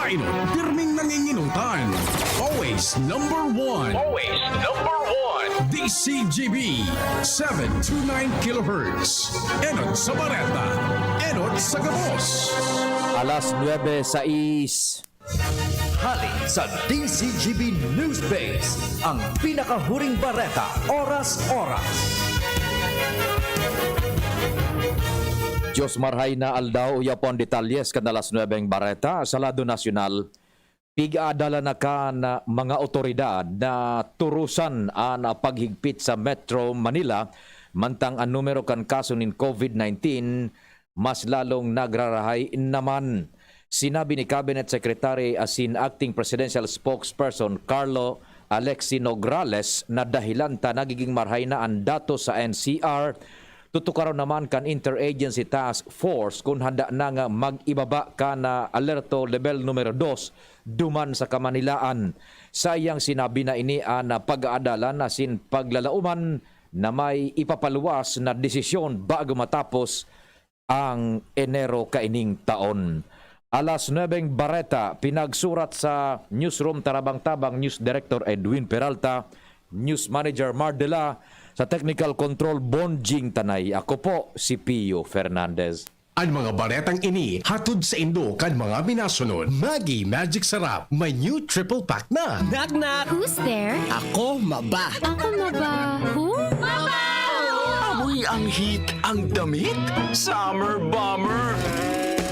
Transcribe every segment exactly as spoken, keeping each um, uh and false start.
Enot, pirming nanginginutan. Always number one. Always number one. D C G B, seven two nine kilohertz. Enot sa Bareta. Enot sa Gabos. Alas nuebe sais. Hali sa D C G B News Base, ang pinakahuring bareta, oras-oras. Diyos marhay na aldaw, uya po ang detalyes kan alas nuebeng bareta sa lado nasyonal. Pig-aadala na kan mga otoridad na turusan an paghigpit sa Metro Manila, mantang an numero kan kaso nin covid nineteen mas lalong nagrarahay naman. Sinabi ni Cabinet Secretary asin Acting Presidential Spokesperson Carlo Alexi Nograles na dahilan ta nagiging marhay na an datos sa N C R, tutukaron naman kan Interagency Task Force kun handa na nga mag-ibaba kan, ah, alerto level numero dos duman sa Kamanilaan. Sa iyang sinabi na ini an, ah, pag-aadalan asin paglalauman na may ipapaluwas na desisyon bago matapos ang Enero kaining taon. Alas nuebeng bareta, pinagsurat sa Newsroom Tarabang-Tabang News Director Edwin Peralta, News Manager Mardela, sa Technical Control Bonjing Tanay. Ako po si Pio Fernandez. An mga baretang ini hatod saindo kan mga minasunod. Maggi Magic Sarap, may new triple pack na. Knock, knock! Who's there? Ako, maba. Ako, maba. Who? Amoy ang heat, ang damit, summer bomber.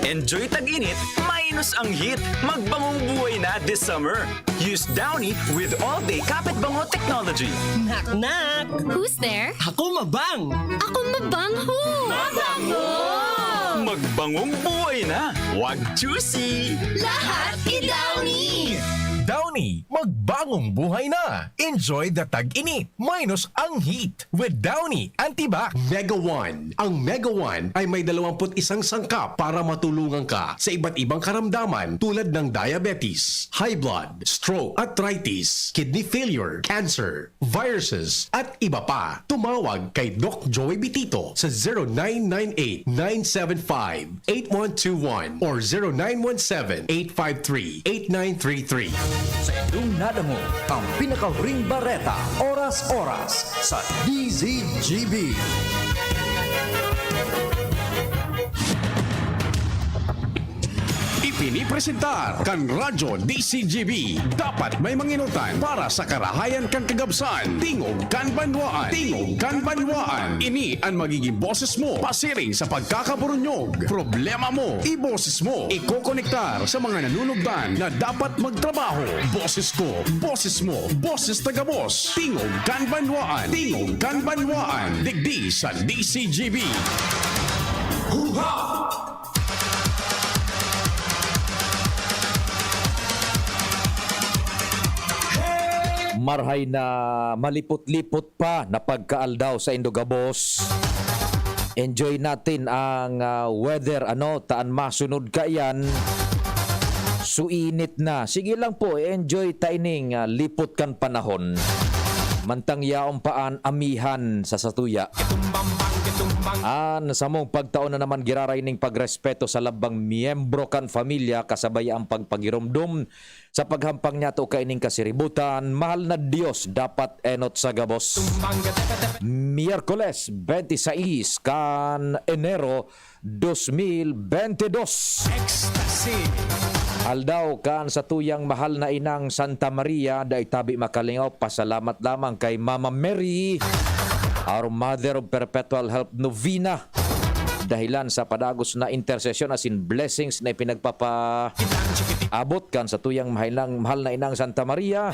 Enjoy tag-init, minus ang heat. Magbangong buhay na this summer. Use Downy with all-day kapit bango technology. Knock, knock! Who's there? Ako, mabang! Ako, mabang, who? Mabango! Magbangong buhay na! Wag choosy! Lahat i-Downy! Downy, magbangong buhay na! Enjoy the tag-init, minus ang heat with Downy Antibac. Mega One. Ang Mega One ay may dalawampu't isang sangkap para matulungan ka sa iba't ibang karamdaman tulad ng diabetes, high blood, stroke, arthritis, kidney failure, cancer, viruses, at iba pa. Tumawag kay Doc Joey Bitito sa zero nine nine eight, nine seven five, eight one two one or zero nine one seven, eight five three, eight nine three three. Sa indong nadangog, ang pinakahuring bareta, oras-oras, sa D Z G B. Ipinipresentar kan Radyo D C G B. Dapat may manginutan para sa karahayan kan kagabsan. Tingog kan banwaan. Tingog kan banwaan. Ini an magiging boses mo pasiring sa pagkakaburunyog. Problema mo, iboses mo. Ikokonektar sa mga nanunugdan na dapat magtrabaho. Boses ko, boses mo, boses taga-Boss. Tingog kan banwaan. Tingog kan banwaan. Digdi sa D C G B. Huha! Marhay na malipot-lipot pa na pagkaaldaw saindo gabos. Enjoy natin ang, ah, weather, ano, ta an masunod kaiyan, suinit na. Sige lang po, enjoy ta ining, ah, lipot kan panahon. Mantang yaon pa an amihan sa satuya. An samong pagtao na naman giraray ning pagrespeto sa lambang miyembro kan pamilya, kasabay ang pagpagiromdom sa paghampang niyato kaining kasiributan. Mahal na Dios, dapat enot sa gabos. Miyerkules, twenty-six kan Enero, dos mil bente dos. Ecstasy. Aldaw kan satuyang mahal na inang Santa Maria, dai tabi makalingaw, pasalamat lamang kay Mama Mary, our Mother of Perpetual Help Novena. Dahilan sa padagos na intersesyon asin blessings na ipinagpapaabot kan satuyang mahilang, mahal na inang Santa Maria.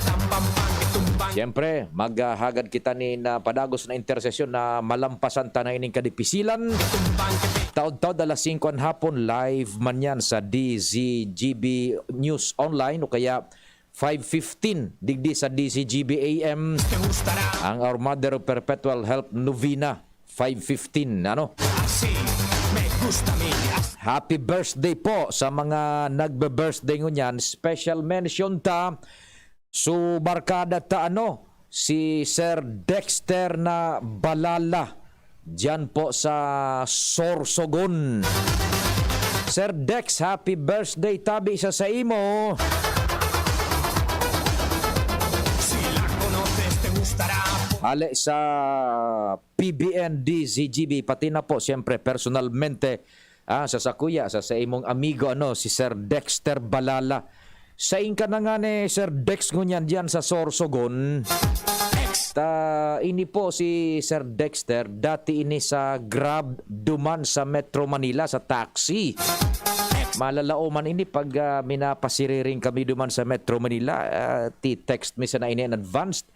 Siyempre, maghahagad kita nin, ah, padagos na intersesyon na malampasan ta na ining kadipisilan. Taod-taod alas singko an hapon, live man yan sa D Z G B News Online o kaya five fifteen digdi sa D Z G B A M, ang Our Mother of Perpetual Help Novena, five fifteen, ano? Happy birthday po sa mga nagbe-birthday ngunyan. Special mention ta, so, barkada ta, ano, si Sir Dexter na Balala. Diyan po sa Sorsogon. Sir Dex, happy birthday tabi sa saimo. Hale sa P B N D Z G B, pati na po, siyempre, personalmente, ah, sa sakuya, sa, sa imong amigo, ano, si Sir Dexter Balala. Sain ka na nga ni Sir Dex ngunyan diyan sa Sorsogon? Ta, ini po si Sir Dexter, dati ini sa Grab duman sa Metro Manila, sa taxi. Malalaoman ini pag, ah, minapasiriring kami duman sa Metro Manila. Ah, ti-text mi sana ini in advance.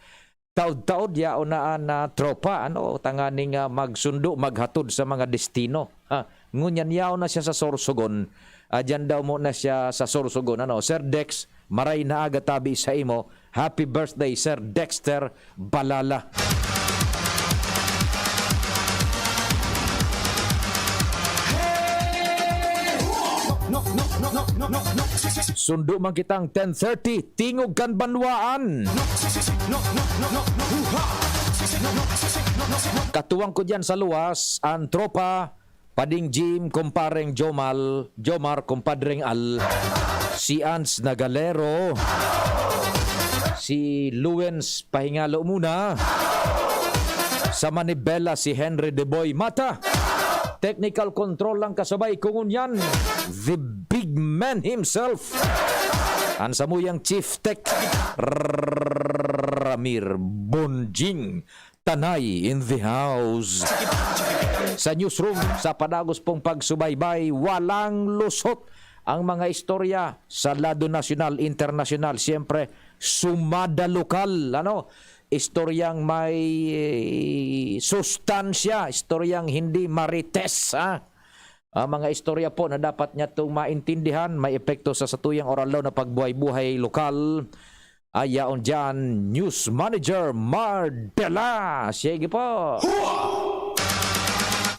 Taod-taod, yaon na an, ah, tropa, ano, tanganing, ah, magsundo, maghatod sa mga destino. Ha? Ngunyan, yaon na siya sa Sorsogon. Ah, diyan daw muna siya sa Sorsogon. Ano, Sir Dex, maray na aga tabi sa imo. Happy birthday, Sir Dexter Balala. Sundo man kitang ten thirty, Tingog Kan Banwaan. Katuwang ko diyan sa luwas, ang tropa, Pading Jim, Kumpareng Jomal, Jomar, Kumpadreng Al, si Ans Nagalero, si Luens Pahingalo muna, sa manibela si Henry De Boy Mata. Technical control lang kasabay ko ngunyan, the big man himself, ang samuyang Chief Tech, Ramir Bonjing Tanay in the house. Sa newsroom, sa padagos pong pagsubaybay, walang lusot ang mga istorya sa lado nasyonal, internasyonal. Siyempre, sumada lokal, ano? Istoryang may, eh, sustansya, istoryang hindi marites, ha? Ah, mga istorya po na dapat niya itong maintindihan, may epekto sa satuyang oralaw na pagbuhay-buhay lokal. Ayaon diyan, News Manager Mardela. Sige po.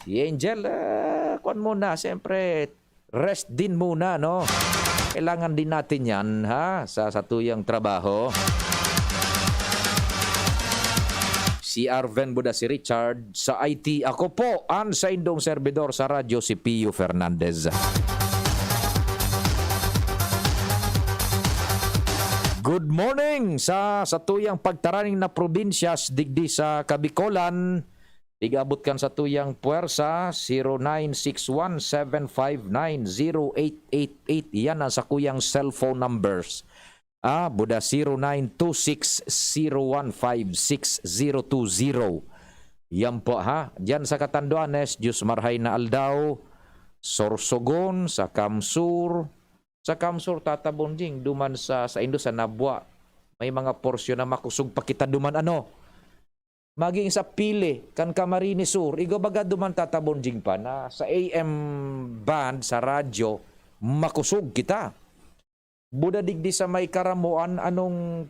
Si Angel, ah, kwan muna, siyempre, rest din muna, no? Kailangan din natin yan, ha? Sa satuyang trabaho. Si Arven Buda, si Richard sa I T. Ako po, ang saindong servidor sa radyo, si Pio Fernandez. Good morning sa satuyang pagtaraning na probinsyas digdi sa Kabikolan. Ig-abot kan satuyang puwersa, zero nine six one seven five nine zero eight eight eight. Yan ang sakuyang cellphone numbers. Ah, Buda, zero nine two six zero one five six zero two zero. Yan po, ha. Diyan sa Catanduanes, Diyos marhay na aldaw, Sorsogon, sa Kamsur. Sa Kamsur, Tata Bonjing, duman sa, sa Indo, sa Nabua. May mga porsyon na makusog pa kita duman, ano. Maging sa Pili, kan Camarines Sur, igwa baga duman, Tata Bonjing, pa, na sa A M band, sa radyo, makusog kita. Buda digdi sa may Karamoan, anong,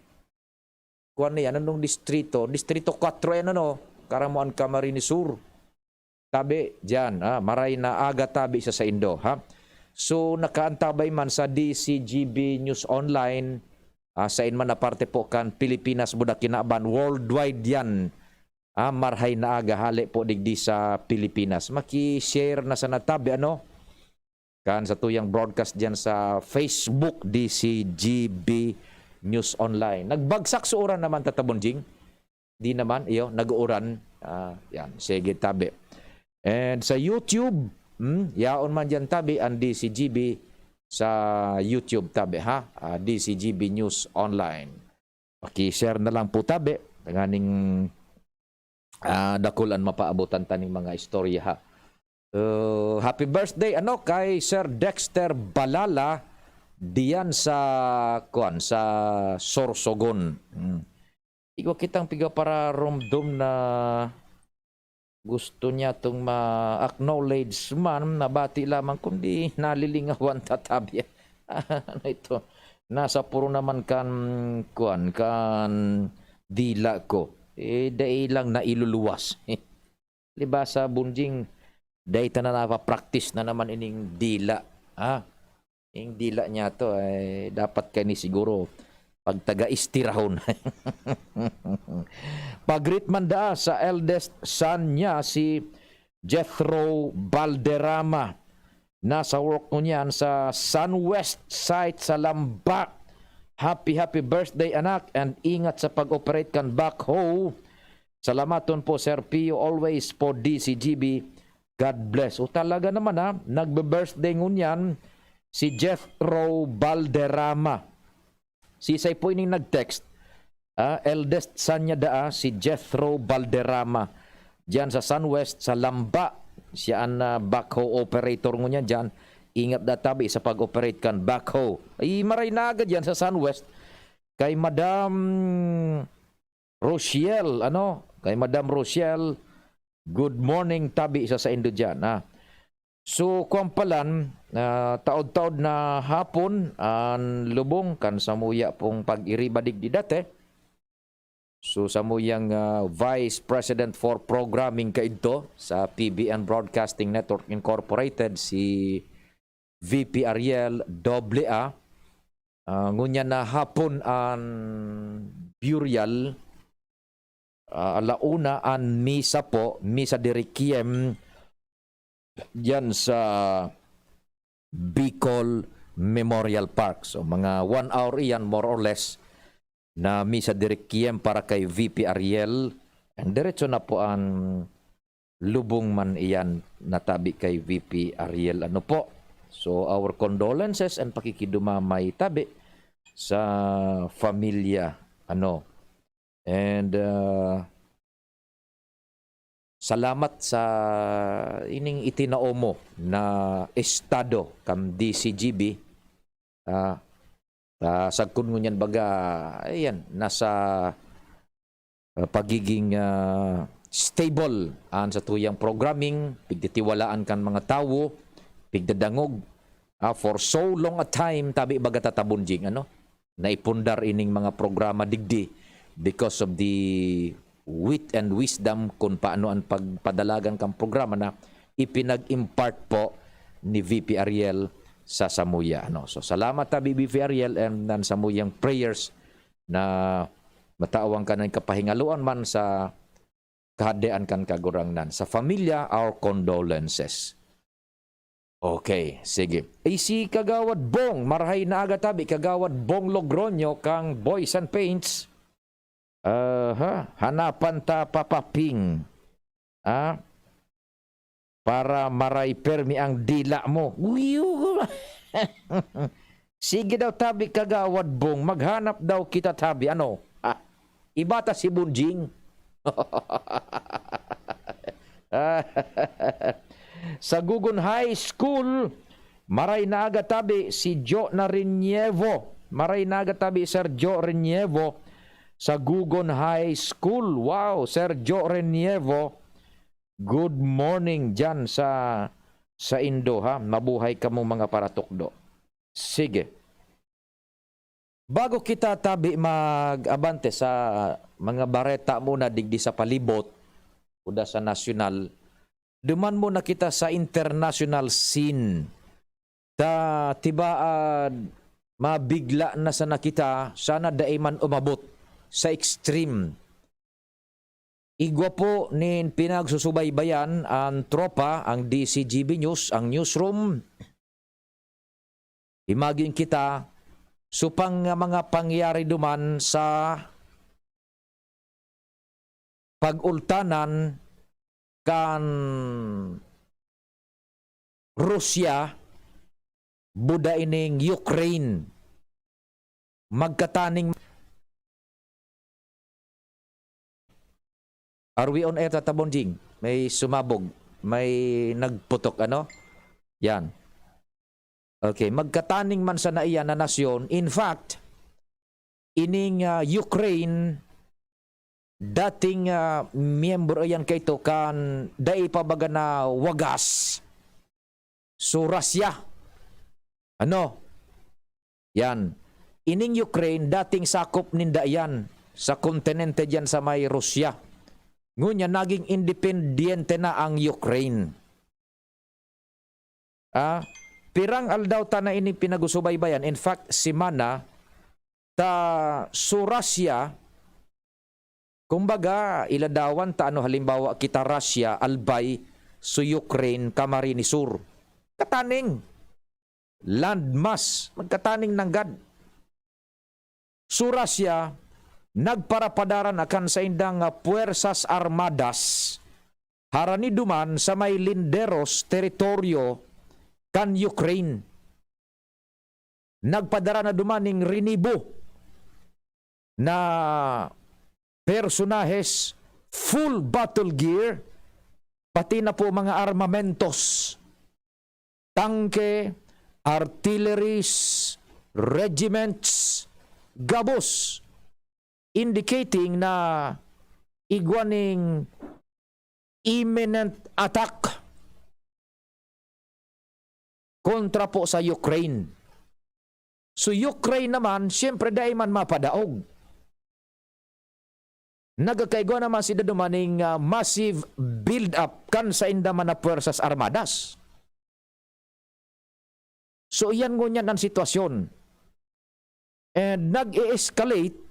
kuwan na yan, anong distrito? Distrito kwatro yan, ano? Karamoan, Camarines Sur. Tabi, diyan, ah, maray na aga tabi sa saindo, ha? So, nakaantabay man sa D C G B News Online, ah, sain man na parte po kan Pilipinas, Buda, kinaban, worldwide yan. Ah, marhay na aga, hale po digdi sa Pilipinas. Maki-share na sana tabi, ano? Kan satuyang broadcast diyan sa Facebook, D C G B News Online. Nagbagsak sa uran naman, Tata Bonjing? Di naman, iyo, nag-uuran. Ah, yan. Sige, tabi. And sa YouTube, hmm, yaon man diyan tabi ang D C G B sa YouTube tabi, ha? Ah, D C G B News Online. Paki-share na lang po tabi. Tanganing, ah, dakul an mapaabotan taning mga istorya, ha. Uh, happy birthday, ano, kay Sir Dexter Balala diyan sa, kuwan, sa Sorsogon. Hmm. Igwa kitang pigapararomdom na gusto niya tong ma-acknowledge man, mabati lamang, kundi nalilingawan tatabi. Ano ito? Nasa puro naman kan, kuwan, kan dila ko. Eh, dai lang nailuluwas. Libasa, Bunjing, dai ta na napapractice na naman ining dila. Ha? Ing dila niya to, eh, dapat kani siguro pagtaga-istirahon. Pag-greet man daa sa eldest son niya, si Jethro Balderrama. Nasa work ngunyan sa Sunwest site sa Lamba. Happy, happy birthday, anak, and ingat sa pag-operate kan backhoe. Salamaton po, Sir Pio, always po, D C G B. God bless. O, talaga naman, ha, nagbe-birthday ngunyan si Jethro Balderrama. Sisay po ining nag-text? Ah, eldest son niya daa, si Jethro Balderrama. Diyan sa Sunwest, sa Lamba. Siya an, ah, backhoe operator ngunyan diyan. Ingat daa tabi sa pag-operate kan backhoe. Ay, maray na agad yan sa Sunwest. Kay Madam Rochelle, ano? Kay Madam Rochelle, good morning tabi sa saindo diyan, ha. So, kuwan palan, ah, taod-taod na hapon, an lubong kan samuya pong pag-iriba digdi dati. So, samuyang, ah, Vice President for Programming kaidto sa P B N Broadcasting Network Incorporated, si V P Ariel Doble A. Ah, ngunyan na hapon an burial, ah, ala una an misa po, misa de requiem, diyan sa Bicol Memorial Park. So, mga one hour iyan, more or less, na misa de requiem para kay V P Ariel. Ang diretso na po an lubong man iyan na tabi kay V P Ariel. Ano po? So, our condolences and pakikidumamay tabi sa familia. Ano? And, ah, salamat sa ining itinao mo na estado kan D C G B. Ah, ta sagkod ngunyan baga, ayan, nasa, ah, pagiging, ah, stable an satuyang programming, pigtitiwalaan kan mga tawo, pigdadangog, ah, for so long a time, tabi baga, Tata Bonjing, ano? Naipundar ining mga programa digdi because of the wit and wisdom kun paano an pagpadalagan kan programa na ipinag-impart po ni V P Ariel sa samuya, ano. So, salamat tabi, V P Ariel, and nan samuyang prayers na matawan ka nin kapahingaloan man sa Kahadean kan Kagurangnan. Sa familia, our condolences. Okay, sige. Eh, si Kagawad Bong, marahay na aga tabi, Kagawad Bong Logroño, kang Boys and Paints. Aha, hanapan ta, Papa Ping. Ah? Para maray permi ang dila mo. Uy, sige daw tabi, Kagawad Bong, maghanap daw kita tabi. Ano? Ah, iba ta si Bunjing. Sa Gugon High School, maray na aga tabi si Jo na Renievo. Maray na aga tabi, Sir Jo Renievo, sa Gugon High School. Wow, Sir Jo Renievo, good morning diyan sa, sa indo, ha. Mabuhay kamo, mga paratukdo. Sige. Bago kita tabi mag-abante sa mga bareta muna digdi sa palibot, kuda sa nasyonal, duman muna kita sa international scene. Ta tibaad, mabigla na sana kita, sana dai man umabot sa extreme. Igwa po nin pinagsusubaybayan an tropa, ang D C G B News, ang newsroom. Imagine kita, supang nga mga pangyayari duman sa pag-ultanan kan Russia, buda ining Ukraine. Magkataning, are we on air, Tata Bonjing? May sumabog, may nagputok, ano? Yan. Okay, magkataning man sana iyan na nasyon. In fact, ining, ah, Ukraine, dating, ah, miyembro iyan kaito kan dai pa baga na wagas. So, Russia. Ano? Yan. Ining Ukraine, dating sakop ninda iyan sa kontinente diyan sa may Russia. Ngunyan, naging independyente na ang Ukraine. Ah, pirang aldaw ta na ini pinagusubaybayan. In fact, semana, ta su Russia, kumbaga, iladawan ta, ano, halimbawa, kita Russia, Albay, su Ukraine, Camarines Sur. Kataning landmass, magkataning nanggad. So Russia, nagparapadara na kan saindang, ah, puwersas armadas harani duman sa may linderos teritoryo kan Ukraine. Nagpadara na duman ning rinibo na personahes, full battle gear, pati na po mga armamentos, tangke, artilleries, regiments, gabos, indicating na igwa ning imminent attack kontra po sa Ukraine. So, Ukraine naman, siyempre, dai man mapadaog. Nagkakaigwa naman sila duman ning, ah, massive build-up kan sainda man na puwersas armadas. So, iyan ngunyan an sitwasyon. And nag-e-escalate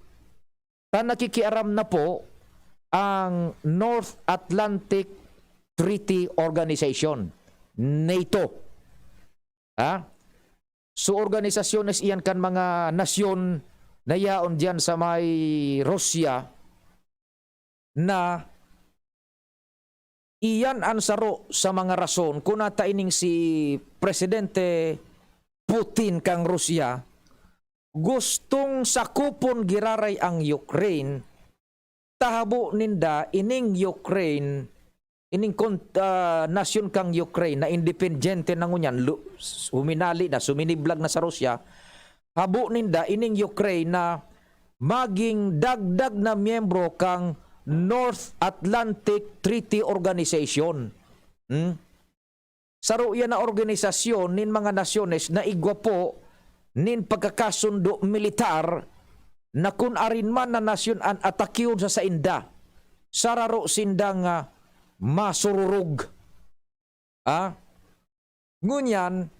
ta nakikiaram na po ang North Atlantic Treaty Organization, NATO. Ha? So, organisasyones iyan kan mga nasyon na yaon diyan sa may Russia na iyan an saro sa mga rason kun ata ining si Presidente Putin kan Russia gustong sakupon giraray ang Ukraine, ta habo ninda ining Ukraine, ining kon-, ah, nasyon kang Ukraine na independyente na ngunyan, lu-, huminali na, suminiblag na sa Russia, habo ninda ining Ukraine na maging dagdag na miyembro kang North Atlantic Treaty Organization. Hmm? Saro iyan na organisasyon nin mga nasyones na igwa po nin pagkakasundo militar na kun arin man na nasyon an atakihon sa sainda, sararo sindang, ah, masururog. Ah? Ngunyan,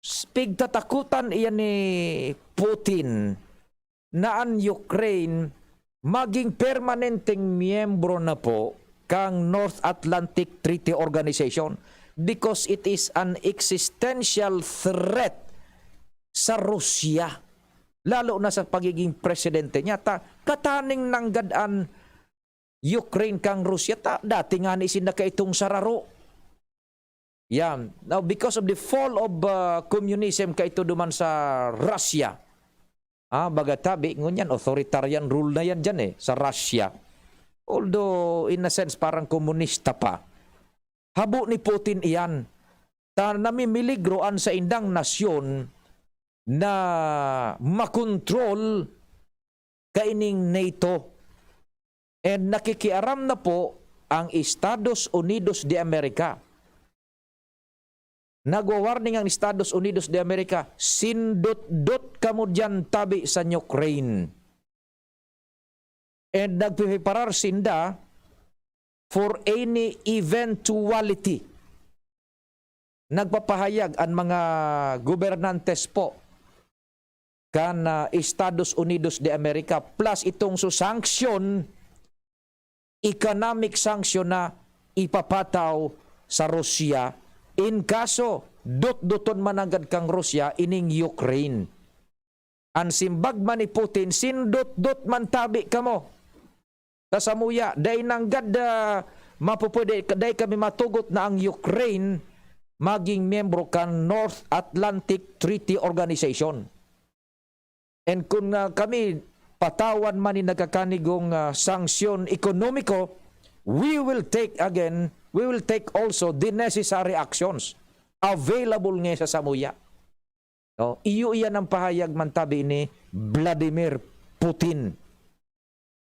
s-, pigtatakutan iyan ni Putin na an Ukraine maging permanenteng miyembro na po kang North Atlantic Treaty Organization because it is an existential threat sa Russia, lalo na sa pagiging presidente niya. Ta, kataning nanggad an Ukraine kang Russia, ta, dati ngani sinda kaitong sararo. Yan. Now, because of the fall of, uh, communism kaito duman sa Russia, ah, baga tabi, ngunyan, authoritarian rule na yan dyan eh, sa Russia. Although, in a sense, parang komunista pa. Habo ni Putin iyan. Ta namimiligro an saindang nasyon na makontrol kaining NATO. And nakikiaram na po ang Estados Unidos de America. Nagwa-warning ang Estados Unidos de America, "Sindot-dot kamo diyan tabi sa Ukraine." And nagpipreparar sinda for any eventuality. Nagpapahayag an mga gobernantes po kan, ah, Estados Unidos de America, plus itong so sanction, economic sanction na ipapataw sa Russia in kaso dotdoton man nanggad kang Russia ining Ukraine. An simbag man ni Putin, "Sindot-dot man tabi kamo." Ta samuya, dai nanggad, ah, mapupwede, dai kami matugot na ang Ukraine maging miyembro kan North Atlantic Treaty Organization. And kun, ah, kami patawan man nin nagkakanigong, ah, sanksyon ekonomiko, we will take again, we will take also the necessary actions available nga sa samuya. No? Iyo iyan ang pahayag man tabi ni Vladimir Putin.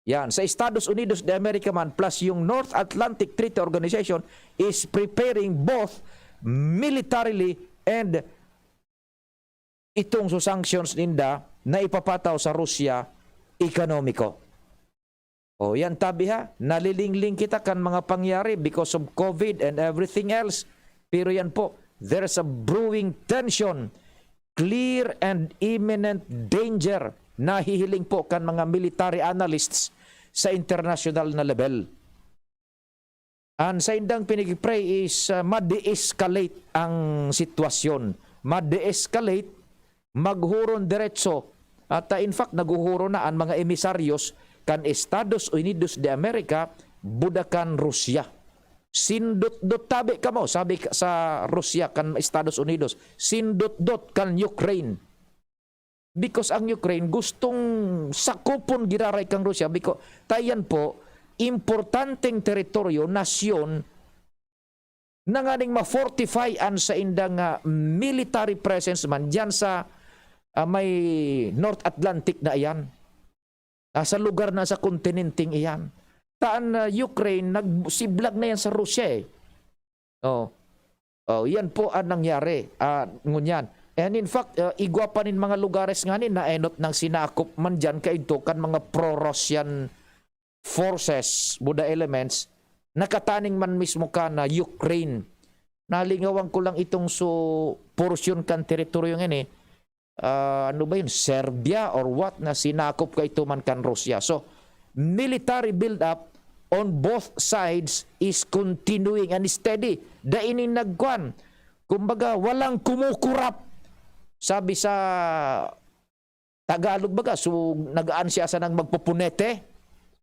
Yan, sa Estados Unidos de America man plus yung North Atlantic Treaty Organization is preparing both militarily and itong so sanctions ninda na ipapataw sa Russia ekonomiko. O, yan tabi ha, nalilingling kita kan mga pangyari because of COVID and everything else. Pero yan po, there's a brewing tension, clear and imminent danger na hihiling po kan mga military analysts sa international na level. Ang saindang pinigpray is, ah, ma-de-escalate ang sitwasyon. Ma-de-escalate, maghuron diretso. At, ah, in fact, naghuhuron na ang mga emisaryos kan Estados Unidos de America, buda kan Rusya. "Sindot-dot tabi kamo," sabi ka-, sa Rusya kan Estados Unidos, "Sindot-dot kan Ukraine." Because ang Ukraine gustong sakupon giraray kan Rusya, biko-, ta yan po, importanteng teritoryo, nasyon, na nganing ma-fortify an saindang, ah, military presence man diyan sa, ah, may North Atlantic na iyan. Ah, sa lugar na sa kontinenteng iyan. Ta an, ah, Ukraine, nagsiblag na yan sa Rusya, eh. Oh. Oh, yan po ang nangyari, ah, ngunyan. And in fact, ah, igwa pa nin mga lugares ngani na enot nang sinakop man diyan kaidto kan mga pro-Russian forces, buda elements, nakataning man mismo kan, ah, Ukraine. Nalingawan ko lang itong su-, portion kan teritoryo ngani, ah, ano ba yun, Serbia or what, na sinakop kaito man kan Rusya. So, military build-up on both sides is continuing and steady. Dai nin nagkuan. Kumbaga, walang kumukurap. Sabi sa Tagalog baga, so, nag-aansiya sanang magpupunete.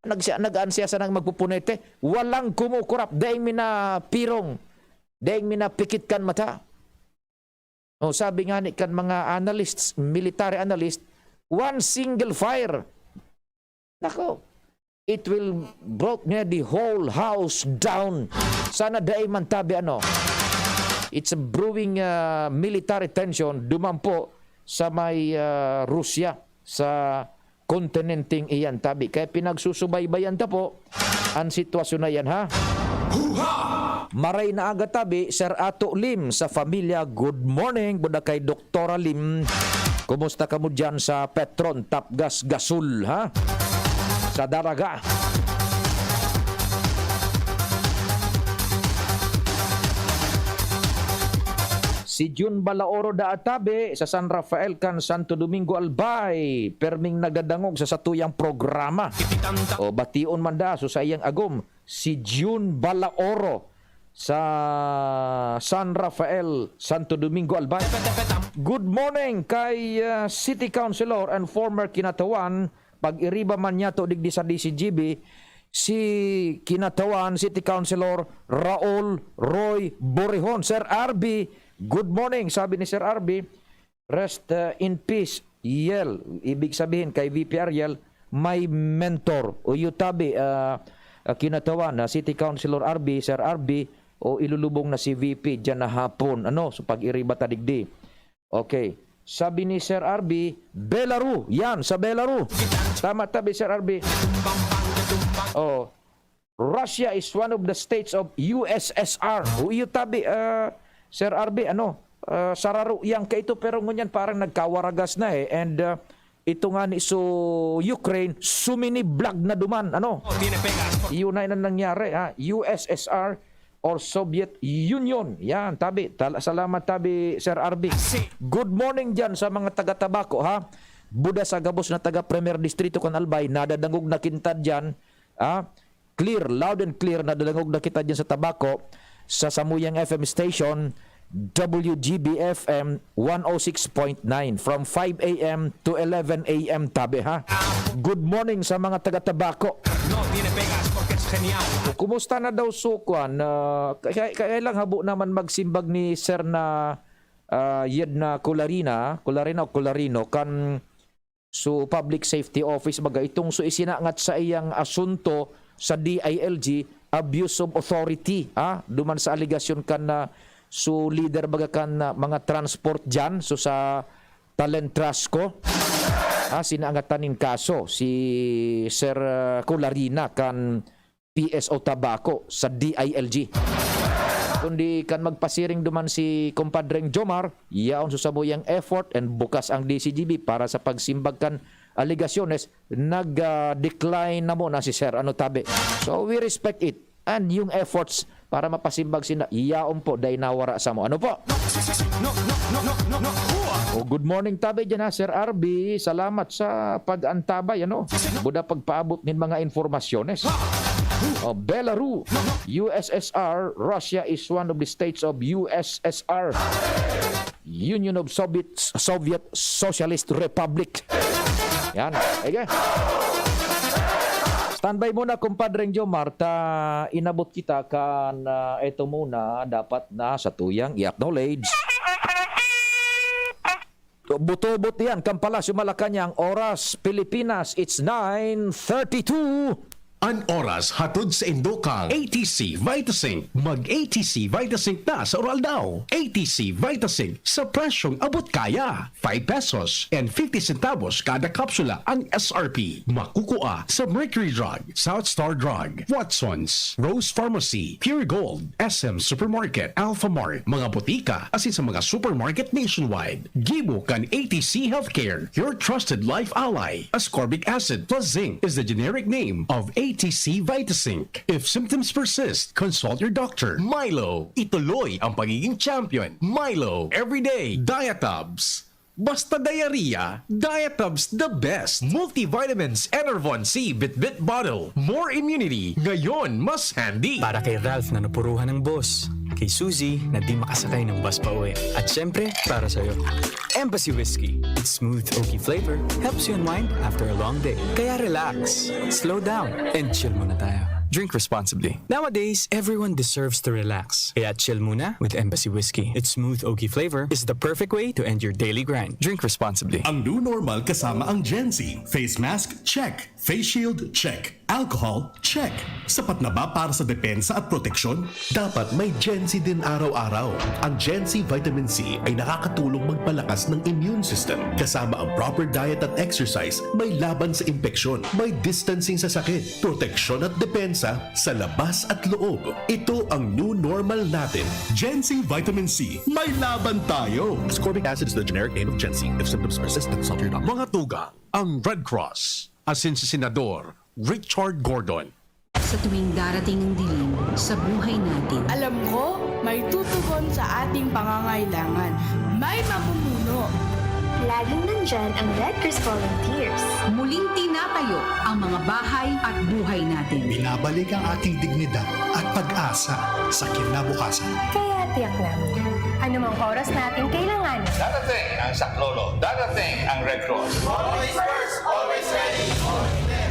Nagsi-, nag-aansiya sanang magpupunete. Walang kumukurap. Daing minapirong. Daing minapikit kan mata. O, sabi nga ni kan mga analysts, military analyst, "One single fire." Nako, it will broke niya the whole house down. Sana dai man tabi, ano. It's a brewing, ah, military tension duman po sa may, ah, Rusya, sa kontinenteng iyan tabi. Kaya pinagsusubaybayan ta po ang sitwasyon na yan, ha? Maray na aga tabi, Sir Ato Lim sa pamilya. Good morning, buda kay Doktora Lim. Kumusta kamo dyan sa Petron, Tapgas, Gasol, ha? Sa Daraga. Si Jun Balaoro da tabi sa San Rafael kan Santo Domingo, Albay. Perming nagadangog sa satuyang programa. O bation man da, so sa iyang agom, si Jun Balaoro sa San Rafael, Santo Domingo, Albay. Good morning kay, ah, City Councilor and former kinatawan. Pag-iriba man niya to digdi sa D C G B, si kinatawan City Councilor Raul Roy Borrejon. "Sir R B, good morning," sabi ni Sir R B. "Rest, uh, in peace, Yel." Ibig sabihin, kay V P Ariel, may mentor. O yu tabi, uh, uh, kinatawan na City Councilor R B, Sir R B, o ilulubong na si V P diyan na hapon. Ano? So, pag-iriba ta digdi. Okay. Sabi ni Sir R B, Belaru. Yan, sa Belaru. Tama tabi, Sir R B. Oh. "Russia is one of the states of U S S R." O, iyo tabi, ah, Sir R B, ano, ah, sararo yang kaito, pero ngunyan parang nagkawaragas na eh. And, ah, ito nga ni so Ukraine, suminiblag na duman, ano? Iyo na yun ang nangyari, ha? U S S R or Soviet Union. Yan, tabi. Tal-, salamat, tabi, Sir R B. Good morning dyan sa mga taga Tabaco, ha? Buda sa gabos na taga Primer Distrito kan Albay, nadadangog na kinta dyan, ha? Clear, loud and clear, nadadangog na kita dyan sa Tabaco, sa samuyang F M station, W G B F M one oh six point nine, from five A M to eleven A M, tabi, ha? Good morning sa mga taga Tabaco. No tiene pegas porque es genial. Kumusta na daw so kwan? Ah, kaya, kaya lang habo naman magsimbag ni Sir na, ah, Yed na Kularina, Kularina o Kularino, kan so public safety office, baga itong so isinangat sa iyang asunto sa D I L G, abuse of authority, ha? Duman sa alegasyon kan, ah, so leader baga kan, ah, mga transport dyan, so sa Talentrasco, ha, sinangatan nin kaso si Sir, ah, Colarina kan P S O Tabaco sa D I L G. Kundi kan magpasiring duman si Kumpadreng Jomar, yaon sa samuyang effort and bukas ang D C G B para sa pagsimbag kan alegasyones, nag, ah, decline na muna si Sir, ano, tabi. So, we respect it. And yung efforts para mapasimbag sinda, yaon po, dai nawara samo. Ano po? O, good morning tabi dyan, ha, Sir R B. Salamat sa pag-antabay, ano? Buda pagpaabot nin mga informasyones. Oh, Belarus, U S S R, Russia is one of the states of U S S R, Union of Soviet, Soviet Socialist Republic. Yan. Sige. Standby muna, kumpadreng Jomar, ta inabot kita kan, ah, eto muna, dapat na sa tuyang i-acknowledge. Butobot yan, kan Palasyo Malacañang, oras, Pilipinas, it's nine thirty-two. An oras hatod sa indo kan A T C Vitazinc. Mag A T C Vitazinc na sa Uraldaw. A T C Vitazinc sa presyong abot kaya. Five pesos and fifty centavos kada kapsula ang S R P. Makukua sa Mercury Drug, South Star Drug, Watsons, Rose Pharmacy, Pure Gold, S M Supermarket, Alphamart, mga botika, asin sa mga supermarket nationwide. Gibo kan A T C Healthcare, your trusted life ally. Ascorbic acid plus zinc is the generic name of A T C Vitazinc. If symptoms persist, consult your doctor. Milo, ituloy ang pagiging champion. Milo, everyday. Diatabs. Basta diarrhea, Diatabs the best. Multivitamins, Enervon C, Bitbit Bottle. More immunity, ngayon mas handy. Para kay Ralph na napuruhan ng boss, kay Suzy na di makasakay ng bus pa uwi, at syempre, para sa'yo. Embassy Whiskey. Its smooth oaky flavor helps you unwind after a long day. Kaya relax, slow down, and chill muna tayo. Drink responsibly. Nowadays, everyone deserves to relax. Kaya chill muna with Embassy Whiskey. Its smooth oaky flavor is the perfect way to end your daily grind. Drink responsibly. Ang new normal kasama ang Gen Z. Face mask, check. Face shield, check. Alcohol, check. Sapat na ba para sa depensa at proteksyon? Dapat may Gen Z din araw-araw. Ang Gen Z Vitamin C ay nakakatulong magpalakas ng immune system. Kasama ang proper diet at exercise, may laban sa impeksyon, may distancing sa sakit, proteksyon at depensa sa labas at loob. Ito ang new normal natin. Gen Z Vitamin C, may laban tayo! Ascorbic acid is the generic name of Gen Z. If symptoms persist, consult your doctor. Mga tugang, ang Red Cross, asin si Senador Richard Gordon. Sa tuwing darating ang dilim sa buhay natin, alam ko, may tutugon sa ating pangangailangan. May mamumuno. Laging nandyan ang Red Cross Volunteers. Muling tinatayo ang mga bahay at buhay natin. Binabalik ang ating dignidad at pag-asa sa kinabukasan. Kaya tiyak namin, anumang oras natin kailangan. Darating ang saklolo, darating ang Red Cross. Always first, always ready, always there.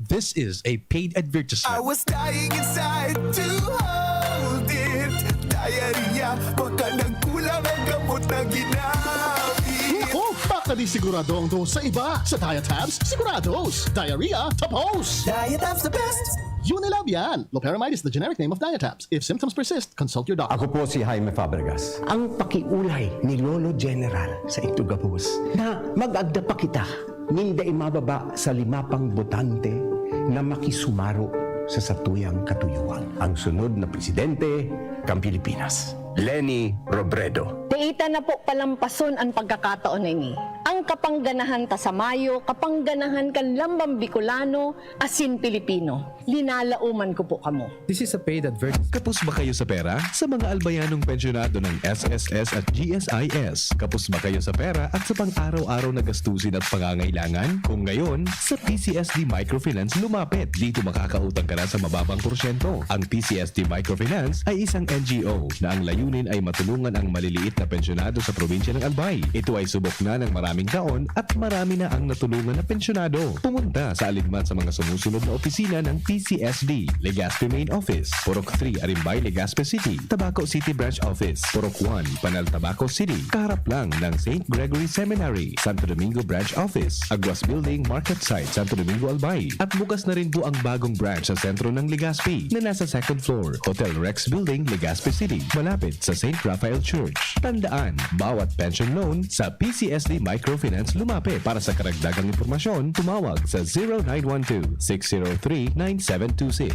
This is a paid advertisement. I was dying inside to hold it. Diarrhea, baka nagkulang ang gamot na ginamit. Naku, baka di sigurado ang dose sa iba. Sa Diatabs, sigurados. Diarrhea, tapos. Diatabs the best. Unilab yan. Loperamide is the generic name of Diatabs. If symptoms persist, consult your doctor. Ako po si Jaime Fabregas, ang pakiulay ni Lolo General sa Ito Gabos na mag-agda pa kita nin dai mababa sa lima pang botante na makisumaro sa satuyang katuyuan. Ang sunod na presidente kan Pilipinas, Leni Robredo. Dai ta na po palampason an pagkakataon na ini. Ang kapangganahan ta sa mayo, kapangganahan kan lambang Bicolano asin Pilipino. Linalaoman ko po kamo. This is a paid advertisement. Kapos ba kayo sa pera? Sa mga albayanong pensyonado ng S S S at G S I S, kapos ba kayo sa pera at sa pang-araw-araw na gastusin at pangangailangan? Kung ngayon, sa P C S D Microfinance lumapit. Dito makakautang ka na sa mababang porsyento. Ang P C S D Microfinance ay isang N G O na ang layunin ay matulungan ang maliliit na pensyonado sa probinsya ng Albay. Ito ay subok na ng maraming taon at marami na ang natulungan na pensyonado. Pumunta sa alinman sa mga sumusunod na opisina ng P C S D: Legazpi Main Office, Purok three, Arimbay, Legazpi City; Tabaco City Branch Office, Purok one, Panal, Tabaco City, kaharap lang ng Saint Gregory Seminary; Santo Domingo Branch Office, Aguas Building, Market Site, Santo Domingo, Albay. At bukas na rin po ang bagong branch sa sentro ng Legazpi, na nasa second floor, Hotel Rex Building, Legazpi City, malapit sa Saint Raphael Church. Tandaan, bawat pension loan sa P C S D Microfinance lumapit. Para sa karagdagang impormasyon, tumawag sa zero nine one two, six zero three, nine seven two six.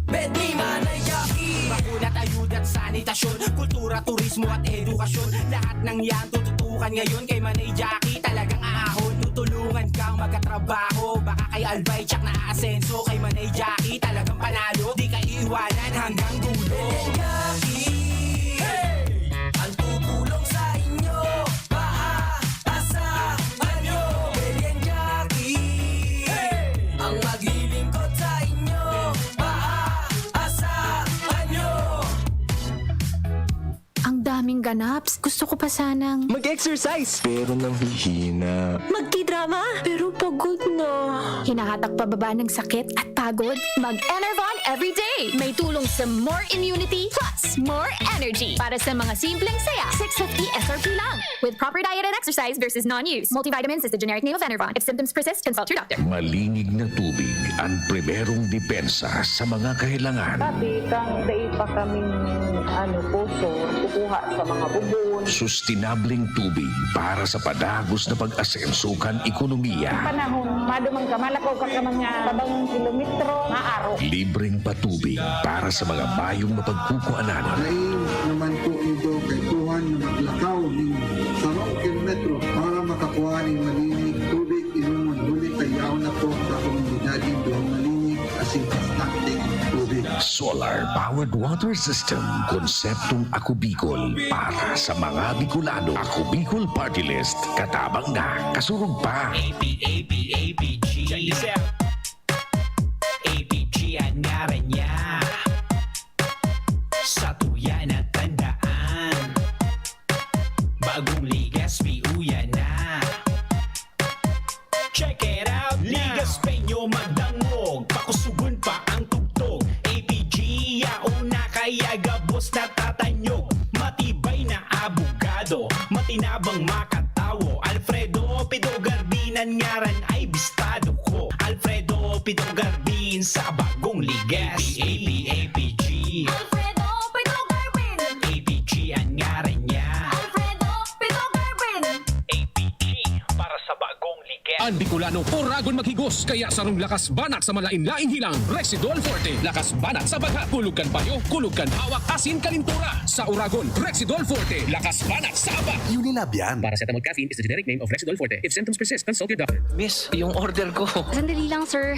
Betni Manay Jackie. Bakuna, tayuda at sanitasyon, kultura, turismo at edukasyon. Lahat ng yan tututukan ngayon kay Manay Jackie. Talagang aahon, tutulungan kang magkatrabaho. Baka kay Albay, tsak na aasenso. Kay Manay Jackie, talagang panalo. Di ka iiwanan hanggang dulo. Manay Jackie, hey! Ang tutulong sa inyo, maaasahan nyo. Manay Jackie, hey! Ang maglilingkod Naps, gusto ko pa sanang mag-exercise. Pero nanghihina. Magtidrama, pero pagod na. Hinahatak pababa ng sakit at pagod? Mag-Enervon everyday! May tulong sa more immunity plus more energy. Para sa mga simpleng saya, six fifty S R P lang. With proper diet and exercise versus non-use. Multivitamins is the generic name of Enervon. If symptoms persist, consult your doctor. Malinig na tubig ang primerong depensa sa mga kahelangan. Sabi kang dai pa kaming ano, poso, kukuha sa mga bubon. Sustinableng tubig para sa padagos na pag-asenso kan ekonomiya. Panahon, maduman ka, malakaw ka ka mga tabang kilometro, maaro. Libreng patubig para sa mga mayong mapagkukuanan. Lain naman po nindo kaipuhan na maglakaw nin sarong kilometro para makakuha nin malinig tubig inomon, huli ta yaon na po sa komunidad nindo ang malinig asin bastanting tubig. Solar-powered water system, konseptong Ako Bicol para sa mga Bicolano. Ako Bicol Party List, katabang na, kasurog pa. A P, A P, A P G. Check this out. A P G ang ngaran niya. Sa tuya na tandaan. Bagong ligas, piuya na. Check it out na. Ligas Peño magdangog, pakusugon pa ang tugtog. A P G yaon na kaya gabos natatanyog. Matibay na abogado, matinabang makatawo. Alfredo Pido Garbin ang ngaran ay bistado ko. Alfredo Pido Garbin sa bagong ligas. A P A P A P G. Alfredo Pido Garbin. A P G ang ngaran niya. Alfredo Pido Garbin. A P G para sa bagong ligas. An Bicolano, oragon maghigos, kaya sarong lakas banat sa malain-laing hilang, Rexidol Forte. Lakas banat sa bagha, kulog kan payo, kulog kan hawak, asin kalintura. Sa oragon, Rexidol Forte. Lakas banat sa abak. Unilab yan. Paracetamol caffeine is the generic name of Rexidol Forte. If symptoms persist, consult your doctor. Miss, yung order ko. Sandali lang, sir.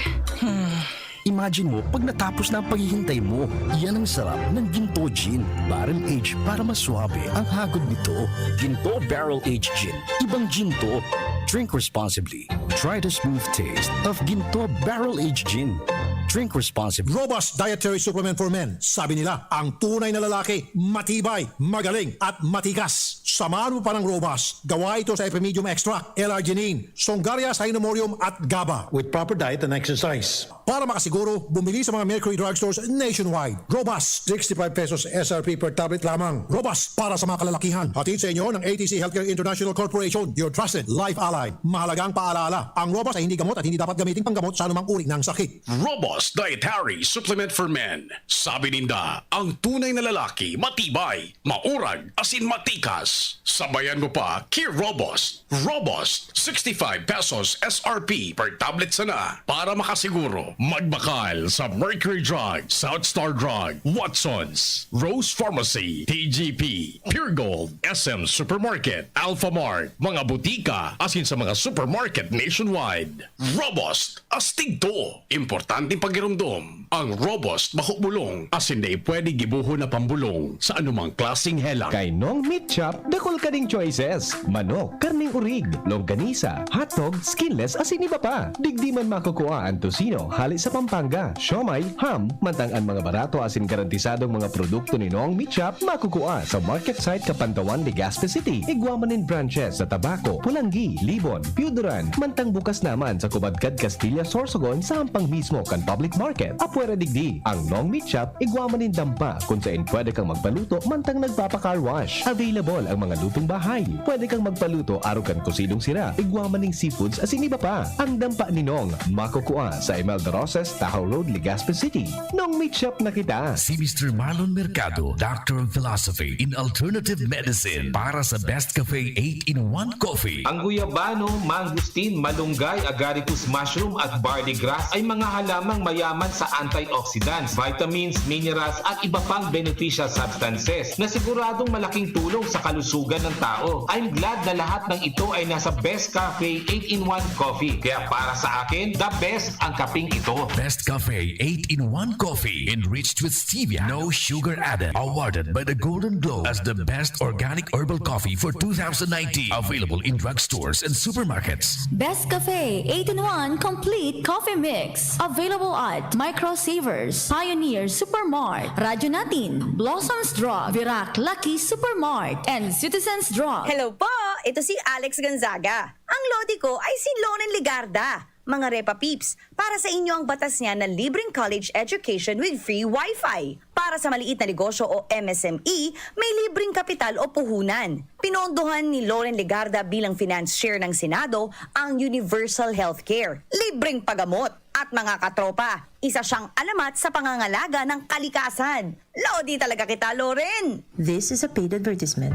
Imagine mo, pag natapos na ang paghihintay mo, yan ang sarap ng Ginto Gin. Barrel aged para mas suabe ang hagod nito. Ginto Barrel Aged Gin. Ibang Ginto. Drink responsibly. Try the smooth taste of Ginto Barrel Aged Gin. Drink responsibly. Robust Dietary Supplement for Men. Sabi nila, ang tunay na lalaki, matibay, magaling, at matikas. Samahan mo pa ng Robust. Gawa ito sa Epimedium Extract, L-arginine, Songaria Cynomorium at GABA. With proper diet and exercise. Para makasiguro, bumili sa mga Mercury Drugstores nationwide. Robust, sixty-five pesos S R P per tablet lamang. Robust para sa mga kalalakihan. Hatid sa inyo ng A T C Healthcare International Corporation, your trusted life ally. Mahalagang paalaala, ang Robust ay hindi gamot at hindi dapat gamitin panggamot sa anumang uri ng sakit. Robust Dietary Supplement for Men. Sabi ninda, ang tunay na lalaki, matibay, maurag, asin matikas. Sabayan mo pa, ki Robust. Robust, sixty-five pesos S R P per tablet sana. Para makasiguro, magbakal sa Mercury Drug, South Star Drug, Watson's, Rose Pharmacy, T G P, Pure Gold, S M Supermarket, Alphamart, mga butika, asin sa mga supermarket nationwide. Robust, astig to. Importanteng pagiromdom, ang Robust bako bulong, asin dai pwede gibohon na pambulong sa anumang klaseng helang. Kay Nong Meat Shop, dakul ka ning choices. Manok, karneng urig, longganisa, hotdog, skinless, asin iba pa. Digdi man makukua an tocino hale sa Pampanga, siomai, ham, mantang an mga barato asin garantisadong mga produkto ni Nong Meat Shop makukua sa market site Kapantawan, Legazpi City. Igwa man nin branches sa Tabaco, Polangui, Libon, Piuduran, mantang bukas naman sa Kubadkad, Castilla, Sorsogon, sa hampang mismo kan public market. Apwera digdi, ang Nong Meat Shop, igwa man nin dampa kun saen pwede kang magpaluto mantang nagpapa-car wash. Available ang mga lutong bahay. Pwede kang magpaluto arog kan kosidong sira, igwa man ning seafoods asin iba pa. Ang dampa ni Nong makukua sa Imelda Roses, Tahaw Road, Legazpi City. Nong Meat Shop na kita! Si Mister Marlon Mercado, Doctor of Philosophy in Alternative Medicine, para sa Best Cafe eight-in-one Coffee. Ang guyabano, mangosteen, malunggay, agaricus mushroom at barley grass ay mga halamang mayaman sa antioxidants, vitamins, minerals at iba pang beneficial substances na siguradong malaking tulong sa kalusugan ng tao. I'm glad na lahat ng ito ay nasa Best Cafe eight-in-one Coffee. Kaya para sa akin, the best ang kaping ito. Best Cafe eight-in-one Coffee, enriched with stevia, no sugar added. Awarded by the Golden Globe as the best organic herbal coffee for two thousand nineteen. Available in drugstores and supermarkets. Best Cafe eight-in-one Complete Coffee Mix. Available At Micro Savers, Pioneer Supermart, Radyo Natin, Blossoms Drug, Virac Lucky Supermart, and Citizens Drug. Hello po! Ito si Alex Gonzaga. Ang lodi ko ay si Loren Legarda. Mga Repa Peeps, para sa inyo ang batas niya na libreng college education with free wifi. Para sa maliit na negosyo o M S M E, may libreng kapital o puhunan. Pinondohan ni Loren Legarda bilang finance chair ng Senado ang universal healthcare, libreng paggamot, at mga katropa. Isa siyang alamat sa pangangalaga ng kalikasan. Lodi talaga kita, Loren! This is a paid advertisement.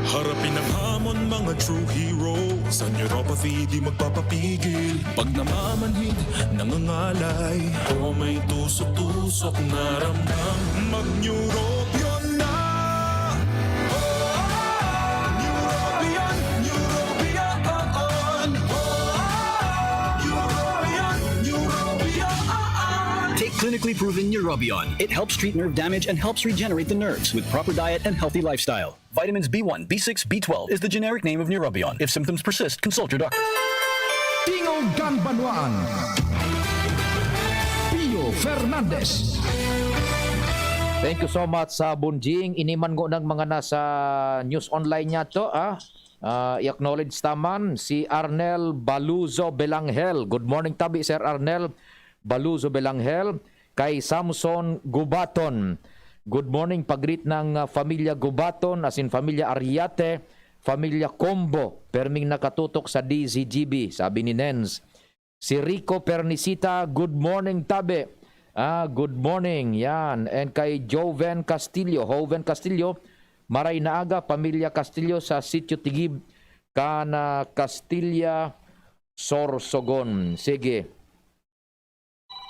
Harapin ang hamon, mga true hero. Sa neuropathy, di magpapapigil. Pag namamanhid, nangangalay. O may tusok-tusok na ramdam. Mag-Neurobion na! Neurobion, Neurobion, Neurobion, Neurobion. Take clinically proven Neurobion. It helps treat nerve damage and helps regenerate the nerves with proper diet and healthy lifestyle. Vitamins B one, B six, B twelve is the generic name of Neurobion. If symptoms persist, consult your doctor. Tingog kan Banwaan. Pio Fernandez. Thank you so much sa Bunjing. Ini man ngunang mga nasa news online niya to, ah. Ah, i-acknowledge ta man si Arnel Baluzo Belangel. Good morning, tabi, Sir Arnel Baluzo Belangel. Kay Samson Gubaton, "Good morning, pag-greet ng, ah, Familia Gubaton, as in Familia Ariate, Familia Combo, perming nakatutok sa D Z G B," sabi ni Nens. Si Rico Pernicita, "Good morning, tabi." Ah, good morning. Yan. And kay Joven Castillo, Joven Castillo, "Maray na aga, Pamilya Castillo sa Sitio Tigib, kan, ah, Castilla, Sorsogon." Sige.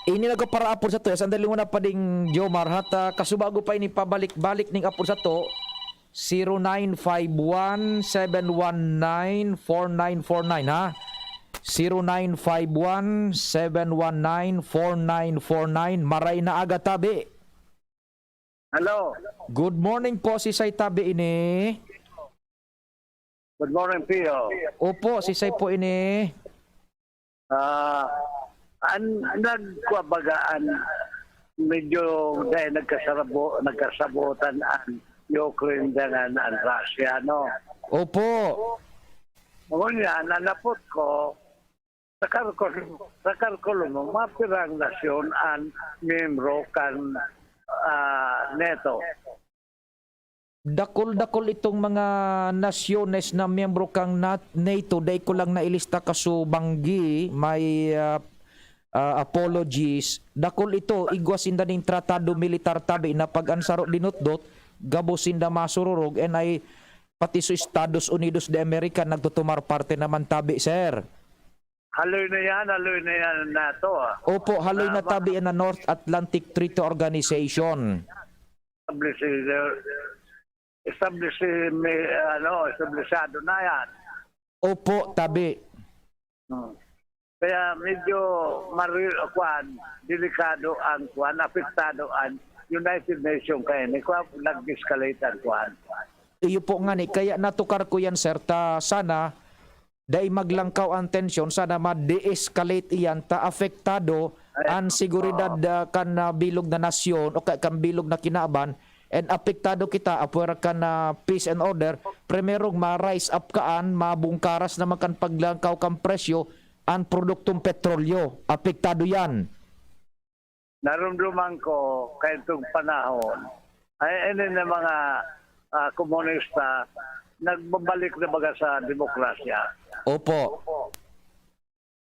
Ini nagpaparaapod sato, sandali muna pa ding Jomar, ha, ta kasubago pa ini pabalik-balik ning apod sato, zero nine five one, seven one nine, four nine four nine, ha? Zero nine five one, seven one nine, four nine four nine. Maray na aga, tabi. Hello. Good morning po, si Say tabi ini. Good morning, Pio. Opo, si Say po ini. Ah, an, nagkuha baga an medyo dahil nagkasarabo-, nagkasabotan an Ukraine dengan an Russia, no? Opo. Ngunyan, nanapot ko, sa kalkul-, sa kalkulo mo, mapirang nasyon an miyembro kan, ah, NATO? Dakul-dakul itong mga nasyones na miyembro kan nat-, NATO, dai ko lang nailista kaso banggi, may, ah, ah, apologies. Dakul ito, igwa sinda ning tratado militar tabi na pag an saro dinutdot, gabos sinda masururog, and ay pati sa Estados Unidos de America nagtutumar parte naman tabi, sir. Haloy na yan, haloy na yan NATO, ah. Opo, haloy na tabi yan na North Atlantic Treaty Organization. Establish, establish, may, ano, establishado na yan. Opo, tabi. Hmm. Kaya medyo mari-, kuwan, delikado ang kuwan, apektado ang United Nations kaya ni kuwan, nag-escalate ang kuwan. Iyo po nga ni, kaya natukar ko yan, sir, ta sana dai maglangkaw ang tensyon, sana ma-de-escalate iyan ta apektado an seguridad, ah, kan, ah, bilog na nasyon o ka-, kan bilog na kinaban, and apektado kita apwera kan, ah, peace and order. Primerong ma-rise up kaan, mabungkaras naman kan paglangkaw kan presyo an produktong petrolyo. Apektado yan. Narumduman ko kaidtong panahon, ay, ini na mga, ah, komunista, nagbabalik na baga sa demokrasya. Opo.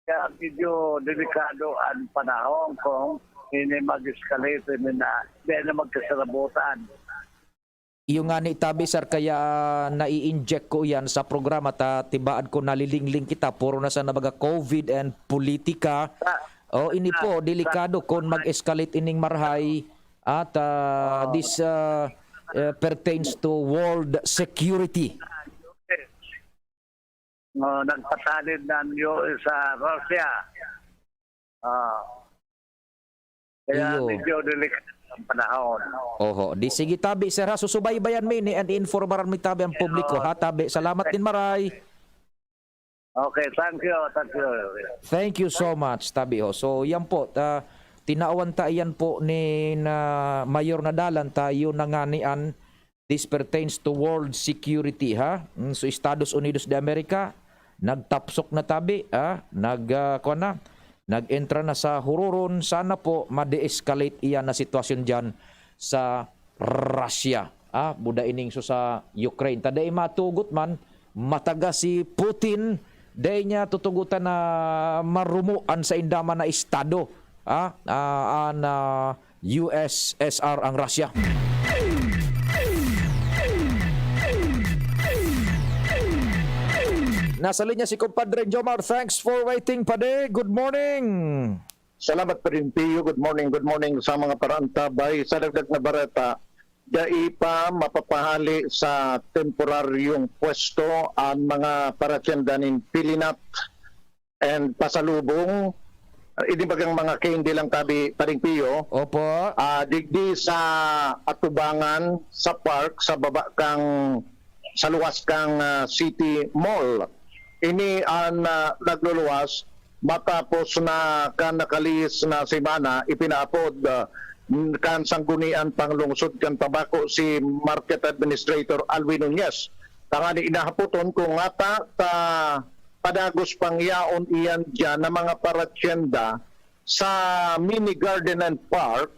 Kaya medyo delikado ang panahon kung ini mag-escalate, ini na, di na magkasarabutan. Iyo nga ni tabi, sir, kaya nai-inject ko iyan sa programa ta tibaad ko nalilingling kita, puro na sana baga COVID and politika. O, ini po, delikado kun mag-escalate ining marahay at, ah, this, ah, eh, pertains to world security. Oh, nagpatalid na ang U S sa Russia. Ah. Kaya medyo delikado ang panahon. Oho. Di sige tabi, sir, ha? Susubaybayan mi ni and informaran mi tabi ang publiko, ha, tabi? Salamat din, maray. Okay, thank you, thank you. Thank you so much, tabi, ho. So, yan po, ah, tinawan ta iyan po ni na Mayor na dalan ta, yun na nga ni an, this pertains to world security, ha? Mm, so, Estados Unidos de America, nagtapsok na tabi, ha? Nag, ah, kuwan na, nag-entra na sa huroron. Sana po ma-de-escalate iyan na sitwasyon diyan sa Russia, ah, buda ining so sa Ukraine. Ta dai matugot man, mataga si Putin, dai niya tutugotan na marumo an sainda man na estado, ah, ah, an, ah, U S S R ang Russia. Nasa linya si Compadre Jomar. Thanks for waiting, Pade. Good morning. Salamat, Padre Pio. Good morning, good morning sa mga paraantabay. Sa dagdag na bareta, dai pa mapapahali sa temporaryong pwesto ang mga paratyenda nin Pilinat and pasalubong. Ini bagang mga candy lang tabi, Padre Pio. Opo. Ah, digdi sa atubangan, sa park, sa baba kang, sa luwas kang, ah, City Mall. Ini an, ah, nagluluwas matapos na kan nakalihis na semana, ipinaapod, ah, kan Sanggunian Panglungsod kan Tabako si Market Administrator Alwin Nunez. Tangani inahapoton kung ata ta padagos pang yaon iyan diyan na mga paratyenda sa Mini Garden and Park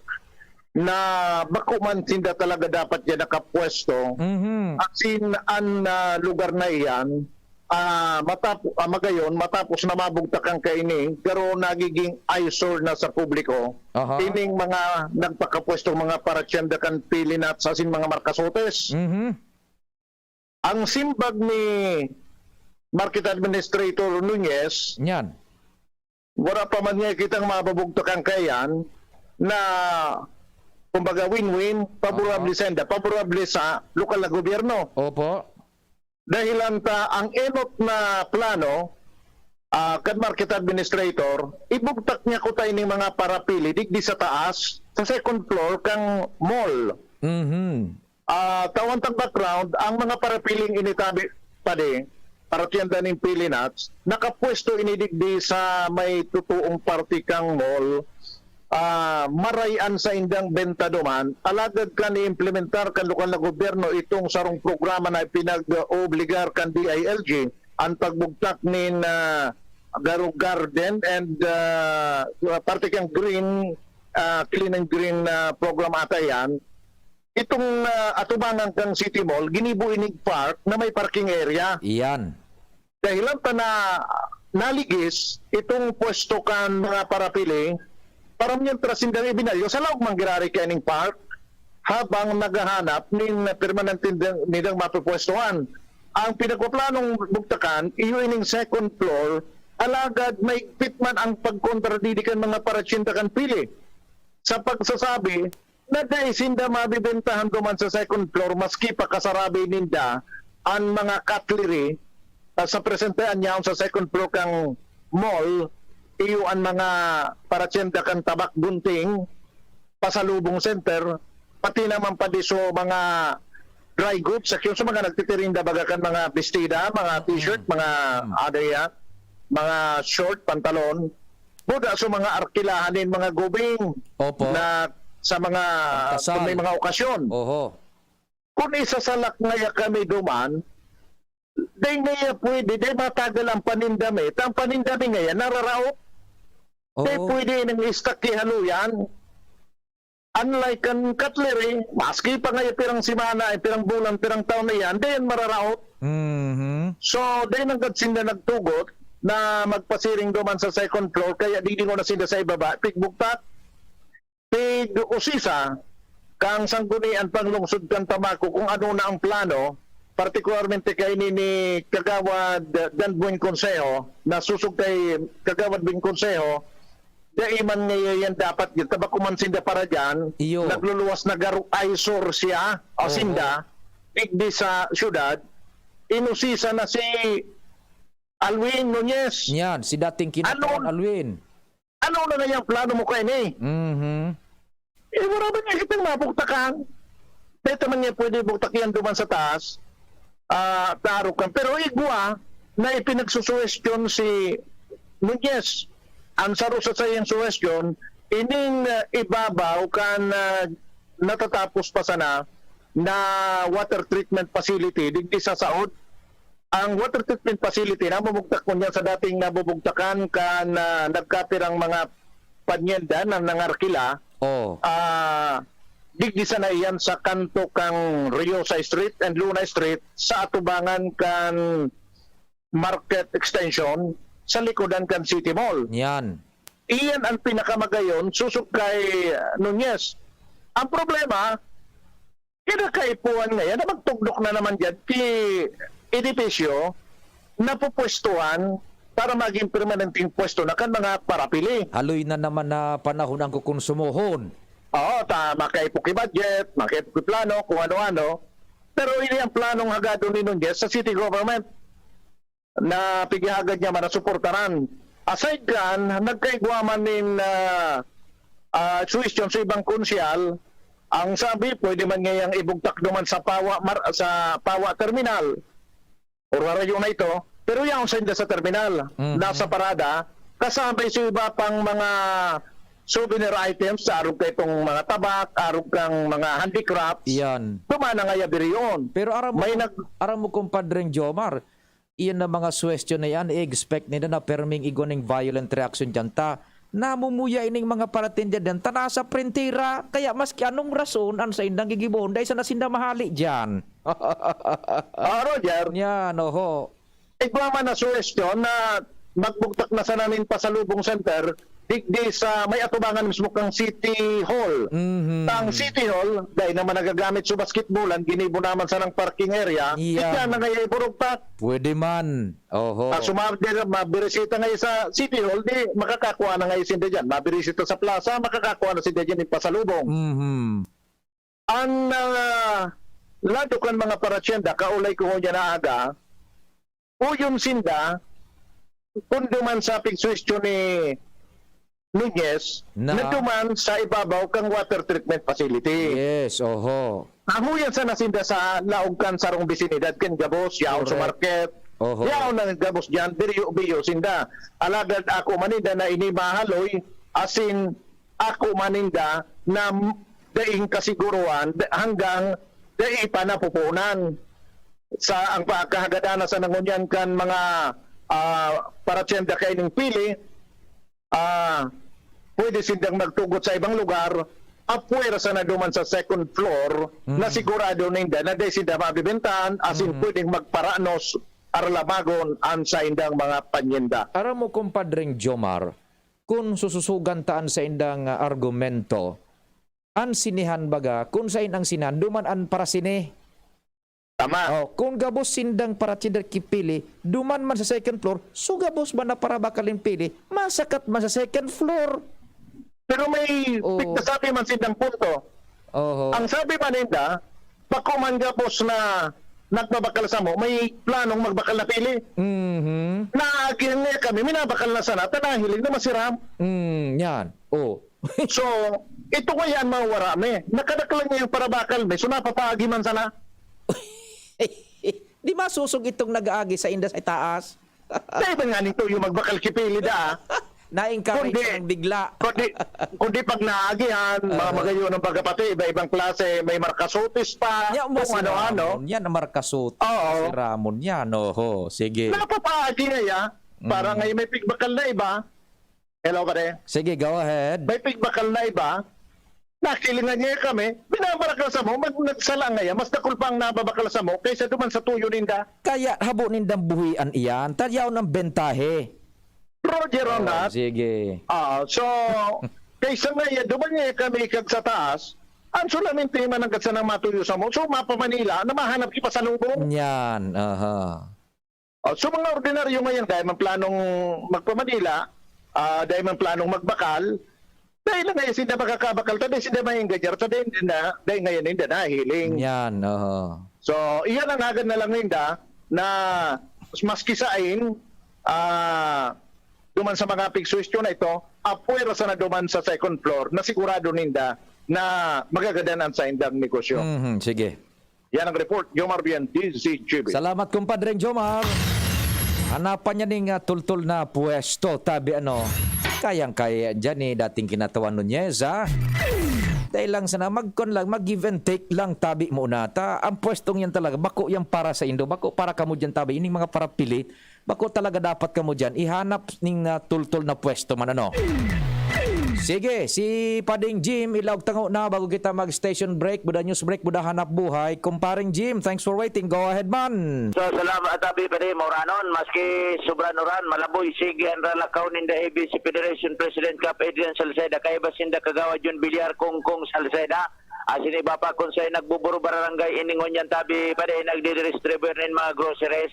na bako man sinda talaga dapat diyan nakapwesto. Mhm. Asin an, ah, lugar na iyan, ah, matap-, ah, magayon, matapos na mabugtakan kaini, garo nagiging eyesore na sa publiko. Aha. Ining mga nagpakapwestong mga paratyenda kan Pilinat sa asin mga markasotes. Mhm. Ang simbag ni Market Administrator Nunez, Nyan. wala pa man niya kitang mabubugtakan kaiyan na, kumbaga, win-win, paborable Aha. senda, paborable sa lokal na gobyerno. Opo. Dahilan ta ang enot na plano, ah, kan Market Administrator, ibugtak niya kuta ining mga parapili digdi sa taas, sa second floor kang mall. Mhm. Ah, tawan tang background, ang mga parapiling ini tabi, padi, paratyenda nin Pilinats, nakapwesto ini digdi sa may totoong parte kang mall. Ah, maray an saindang benta duman, alagad kan i-implementar kan lokal na gobyerno itong sarong programa na ipinag-oobligar kan D I L G, an pagbugtak nin, ah, garo garden and, ah, parte kang green, ah, clean and green, ah, program ata yan. Itong, ah, atubangan kang City Mall, ginibo ining park na may parking area. Iyan. Dahilan ta na naligis itong pwesto kan mga parapili, para mientras sindang ibinalyo sa laog man giraray kaining park, habang naghahanap nin permanente nidang, nidang mapupwestuhan. Ang pinagpaplanong bugtakan, iyo ining second floor, alagad mahigpit man ang pagkontra digdi kan mga paratyenda kan pili. Sa pagsasabi, na dai sinda mabibentahan duman sa second floor, maski pa kasarabi ninda an mga cutlery, ah, sa presente an yaon sa second floor kang mall, iyo an mga paratyenda kan tabak, gunting, pasalubong center, pati naman pa di so mga dry goods section, sa mga nagtitirinda baga kan mga bestida, mga t-shirt, Mm. mga Mm. ano yan, mga short, pantalon. Buda sa mga arkilahan nin mga gubing Opo. na sa mga, Pangkasal. kung may mga okasyon. Oho. Kung isasalak ngaya kami duman, dai ngaya pwede, dai matagal ang paninda mi. Ang paninda mi ngaya, nararaot. Dai Oo. pwede nang istak ihaluyan. Unlike kan cutlery, maski pa ngaya pirang semana, eh, pirang bulan, pirang taon na yan, dai yan mararaot. Mhm. So, dai nanggad sinda nagtugot na magpasiring duman sa second floor, kaya digdi ngona sinda sa ibaba, pigbugtak, pig-usisa, kang sanggunian panglungsod kan tabako kung ano na ang plano, partikularmente kaini ni Kagawad Dan Buen Consejo, na susog kay Kagawad Buen Consejo, dai man ngayon yan dapat yun. Tabako man sinda para dyan, Iyo. nagluluwas na garo eyesore siya, o Oho. sinda, digdi sa syudad, inusisa na si Alwin Nunez. Yan, si dating kinatawan Ano? Alwin. Ano na ngayang plano mo kaini? Mhm. Eh, wala ba niya kitang mabugtakan? Dito man niya pwede bugtak yan duman sa taas. Ah, taro kan. Pero igwa na ipinagsusuwestiyon si Nunez. Ang saro sa sayang suwestiyon, Ining, ah, ibabaw kan, ah, natatapos pa sana na water treatment facility digdi sa saod. Ang water treatment facility namumugtak ngunyan sa dating nabubugtakan kan, ah, nagkapirang mga paryenda na nangarkila. Oh. Ah, digdi sana iyan sa kanto kan Riosa Street and Luna Street sa atubangan kan Market Extension sa likodan kan City Mall. Yan. Iyan ang pinakamagayon susog kay, uh, Nunez. Ang problema, kinakaipuhan ngayon na magtugdok na naman dyan ki edipisyo na pupwestuhan para maging permanenteng pwesto na kan mga parapili. Haloy na naman na panahon ang kukonsumohon. Oo, ta, makaipo ki budget, makaipo ki plano, kung ano-ano. Pero ini ang planong hagadon ni Nunez sa city government na pighahagad niya man na suportaran. Aside kan, nagkaigwa man nin, ah, ah, suhestyon sa ibang konsehal, ang sabi, pwede man ngayang ibugtak duman sa Pawa, Mar-, sa Pawa Terminal. Or harayo na ito, pero yaon sa inda sa terminal, Mhm. nasa parada, kasabay sa iba pang mga souvenir items, sa arog kaitong mga tabak, arog kang mga handicrafts, Yan. Duman na ngaya biriyon. Pero aram mo, May kum-, nag- aram mo, kumpadreng Jomar, iyan na mga suwestyon na yan, i-expect nila na perming igwa ning violent reaction dyan ta. Namumuya ining mga paratinda dyan ta nasa prentera. Kaya maski anong rason, an saindang gigibohon, dai sana sinda mahali dyan. Ah, Roger. Yan, oho. Igwa man na suwestyon na magbugtak na sana nin pasalubong center, digdi sa may atubangan mismo kang City Hall. Mhm. Ta ang City Hall, dai naman nagagamit sa basketballan, ginibo naman sanang parking area, Yeah. Di na ngaya iburugtak. Pwede man. Oho. Ah, sumabdi na, mabirisita ngayon sa City Hall, di makakakwa na ngayon sinda dyan. Mabirisita sa plaza, makakakwa na sinda dyan yung pasalubong. Mhm. An, ah, lado kan mga parasyenda, kaulay ko ngunyan na aga, uyon sinda, kun duman sa pigsuwestyon ni Nunez, Na? na duman sa ibabaw kang water treatment facility. Yes, oho. Ahuyan sana sinda sa laog kan sarong bisinidad, kan gabos, yaon sa Correct. market, Oho. yaon ang gabos diyan, biyo-biyo sinda. Alagad ako man ninda na ini mahaloy, asin ako man ninda na m-, daing kasiguruhan, da-, hanggang dai pa napupunan. Sa ang pagkahagadanan sa nangunyan kan mga, ah, parasyenda kaining pili, ah, pwede sindang magtugot sa ibang lugar, apwera sana duman sa second floor, na Mm. sigurado ninda na dai sinda mabibentahan, asin Mm. pwedeng magparanos, aralabagon an saindang mga panyenda. Aram mo, kumpadreng Jomar, kun sususugan ta an saindang, ah, argumento, an sinehan baga, kun sain ang sinehan, duman an parasine. Tama. Oh, kun gabos sindang parasyenda ki pili, duman man sa second floor, so gabos man na parabakal nin pili, masakat man sa second floor. Pero may Oo. pigkasabi man sindang punto. Oho. Ang sabi man ninda, bako man gabos na nagbabakal samo, may planong magbakal na pili. Mhm. Naagihan niya kami, minabakal na sana, ta nahiling na masiram. Mm, yan. Oh. So, ito kaya ang mawara mi. Nakadaklan niya yung parabakal mi, so napapaagi man sana. Di masusog itong nag-aagi sa inda sa itaas? Dahil ba nga nito yung magbakal kipili da, ah? Na-encourage Kundi, ng bigla. kundi, kundi pag naagihan, mga Ah. magayon ng bagapati, iba-ibang klase, may markasotis pa, Ya, kung mas ano-ano. Ramon yan, ang markasotis. Oo. Si Ramon yan, oho. Sige. Napapaagi nga ya. Para Mm. ngayon may pigbakal na iba. Hello, pare. Sige, go ahead. May pigbakal na iba. Nakilingan niya kami. Binabakal samo, mag-, nagsala nga yan. Mas dakul pa ang nababakal samo kaysa duman sa tuyo ninda. Kaya habo nindang buhian iyan. Tadyaw ng bentahe. Roger on Oh, that. sige. Ah, so, kaysa nga yan, duman niya kami kag sa taas, ang solamente man ang katsa ng matuyo samo. So, mapa Manila, na mahanap ki pasalubong. Yan, aha. Oh, so, mga ordinaryo ngayon, dahil man planong magpa-Manila, ah, dahil man planong magbakal, dahil lang ngayon sinda makakabakal, ta dahil sinda maenganyar, ta dahil na, dahil ngayon ninda nahiling. Yan, oho. So, iyan ang agad na lang ninda na maski sain, ah, duman sa mga pigsuwestyon na ito, apwera sana duman sa second floor na sigurado ninda na magagadan ang saindang negosyo. Mhm, sige. Yan ang report, Jomar Bian, D Z G B. Salamat, kumpadreng Jomar. Hanapan niya ning, ah, tultol na pwesto, tabi ano. Kayang-kaya yan dyan eh, dating kinatawan Nunez, ha? Dahil lang sana, magkon lang, mag-give and take lang, tabi muna. Ta, ang pwestong yan talaga, bako yan para sa Indo, bako para kamo dyan, tabi. Ining mga parapili, bako talaga dapat kamo dyan. Ihanap ning ah, tultol na pwesto man, ano? Sige, si Pading Jim, ilaog tango na bago kita mag-station break, buda news break, buda hanap buhay. Kumparing Jim, thanks for waiting. Go ahead man. So, salamat, Abi, pare, mauranon. Maski sobran uran, malaboy, sige, ang ralakaw ninda A B C Federation President Cup, Adrian Salceda, kaiba sinda kagawad Jun Villar, Kongkong Salceda. Asin iba pa kung sa'y nagbuburo barangay, iningon yan, tabi, pare, nagdidistribuir nin mga groceries.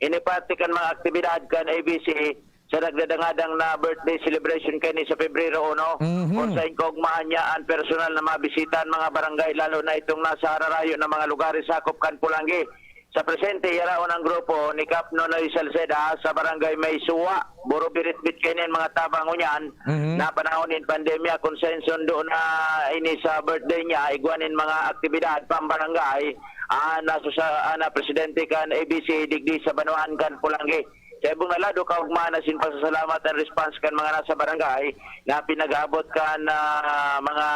Ini parte kan mga aktibidad kan A B C sa nagdadangadang na birthday celebration kani sa Pebrero uno. Mhm. Kung saan kaugmahan niya ang personal na mabisita ang mga barangay, lalo na itong nasa hararayo na mga lugares sakop kan Pulangi. Sa presente, yaraon ang grupo ni Kap Nonoy Salceda sa barangay May Suwa. Buro birit-bit kaini ang mga tabang ngunyan Mhm. na panahon nin pandemya, kung saan sundo na ini sa birthday niya, igwa nin mga aktibidad pambarangay. Ah, nasusa, ah, na presidente kan A B C digdi sa Banwaan kan Pulangi. Sa ibong na lado, kaugmahan na sin pasasalamat ang response kan mga nasa barangay na pinag-aabot kan, ah, mga,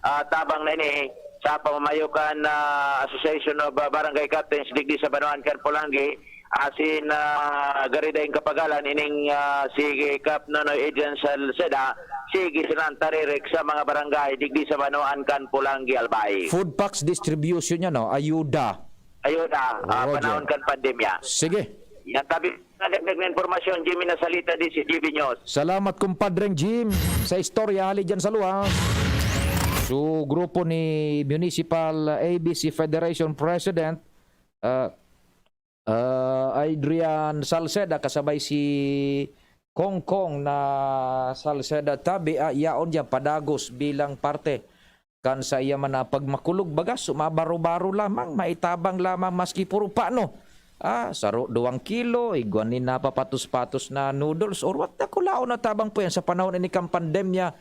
ah, tabang na ini sa pamamayo kan, ah, Association of, ah, Barangay Captains digdi sa Banwaan kan Pulangi, asin, ah, gari daing kapagalan ining, ah, si Kap Nonoy Adrian Salceda, sige silang tarirek sa mga barangay digdi sa Banwaan kan Pulangi, Albay. Food packs distribution niya, no? Ayuda. Ayuda, ah, Roger. Panahon kan pandemya. Sige. Yan, tabi, nadagdag na impormasyon, Jimmy Nasalita, di si G B News. Salamat, kumpadreng Jim, sa istorya hali dyan sa luwas. So, grupo ni Municipal A B C Federation President, ah, ah, Adrian Salceda, kasabay si Kongkong na Salceda tabi, ah, yaon dyan, padagos bilang parte kan sa iya man na pagmakulog, baga, sumabaro-baro lamang, maitabang lamang maski puro pano. Ah, saro, duwang kilo, igwa nin napapatos-patos na noodles, or what, dakulaon na tabang po yan sa panahon ini kan pandemya.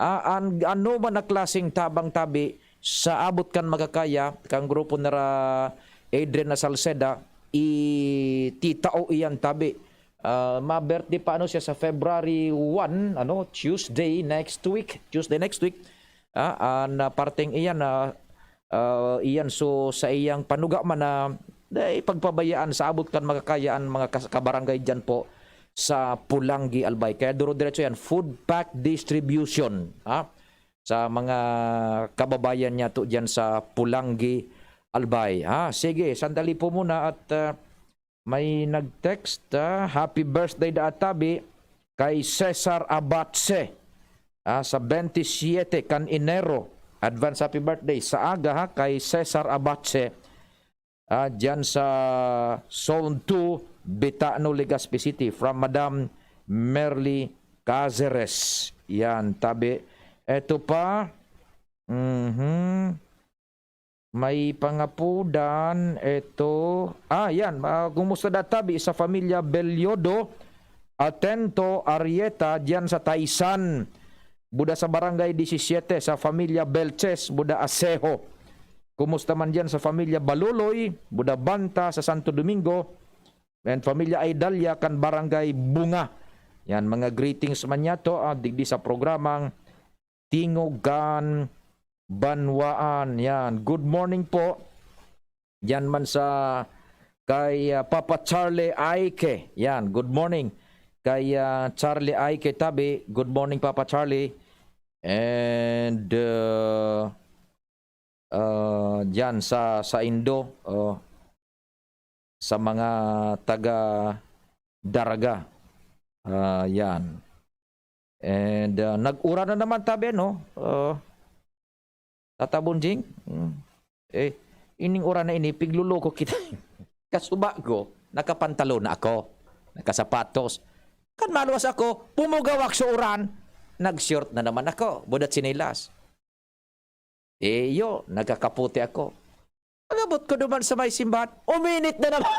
Ah, an-, ano man na klaseng tabang tabi sa abot kan makakaya, kang grupo nara Adrian na Salceda, ititao iyan tabi. Ah, ma-birthday pa ano siya sa February one, ano, Tuesday next week, Tuesday next week. Ah, an, ah, parteng iyan na, ah, iyan so sa iyang panuga man na, na ipagpabayaan sa abot kan makakaya an mga kas-, kabarangay diyan po sa Pulangi, Albay. Kaya duro-diretso yan, food pack distribution, ha? Sa mga kababayan niya to diyan sa Pulangi, Albay, ha? Sige, sandali po muna at, ah, may nag-text, ah, "Happy birthday da Atabi kay Cesar Abatse, ah, sa twenty-seven kan Enero. Advance happy birthday sa aga, ha, kay Cesar Abatse, ah, diyan sa Zone two, Betano, Legazpi City, from Madam Merly Caceres." Yan, tabi. Eto pa, mhm. May pangapudan, eto. Ah, yan. Ah, kumusta da tabi sa familya Belyodo, Atento, Arieta, diyan sa Taisan. Buda sa Barangay disisiete, sa familya Belches, Buda Aseho. Kumusta man diyan sa familya Baluloy, Buda Banta, sa Santo Domingo, and familya Aidalia, kan Barangay Bunga. Yan, mga greetings man niya to, ah, digdi sa programang Tingog kan Banwaan. Yan. Good morning po. Yan man sa kay, ah, Papa Charlie Aike. Yan. Good morning kay, ah, Charlie Aike Tabi. Good morning, Papa Charlie. And, uh, uh, diyan sa, sa Indo, uh, sa mga taga Daraga. Ah, yan. And, ah, nag-uran na naman tabi, no? Ah, Tata Bonjing? Hmm. Eh, ining uran na ini, pigluloko kita. Kasuba ko, nakapantalon na ako. Nakasapatos. Kan maluwas ako, pumugawak sa uran. Nag-short na naman ako. Budat sinilas. Eh, iyo, nagkakaputi ako. Pag-abot ko duman sa may simbahan, uminit na naman.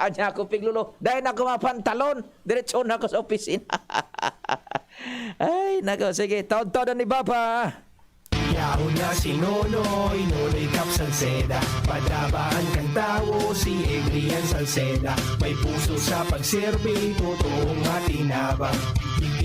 Anya ako, piglolo, dahil na ako mapantalon, diretso na ako sa opisina. Ay, nako, sige, taon-taon ni Baba. Yaon na si Nonoy, Nonoy Cap Salceda. Padabaan kan tawo si Adrian Salceda. May puso sa pagserbi, totoong matinabang.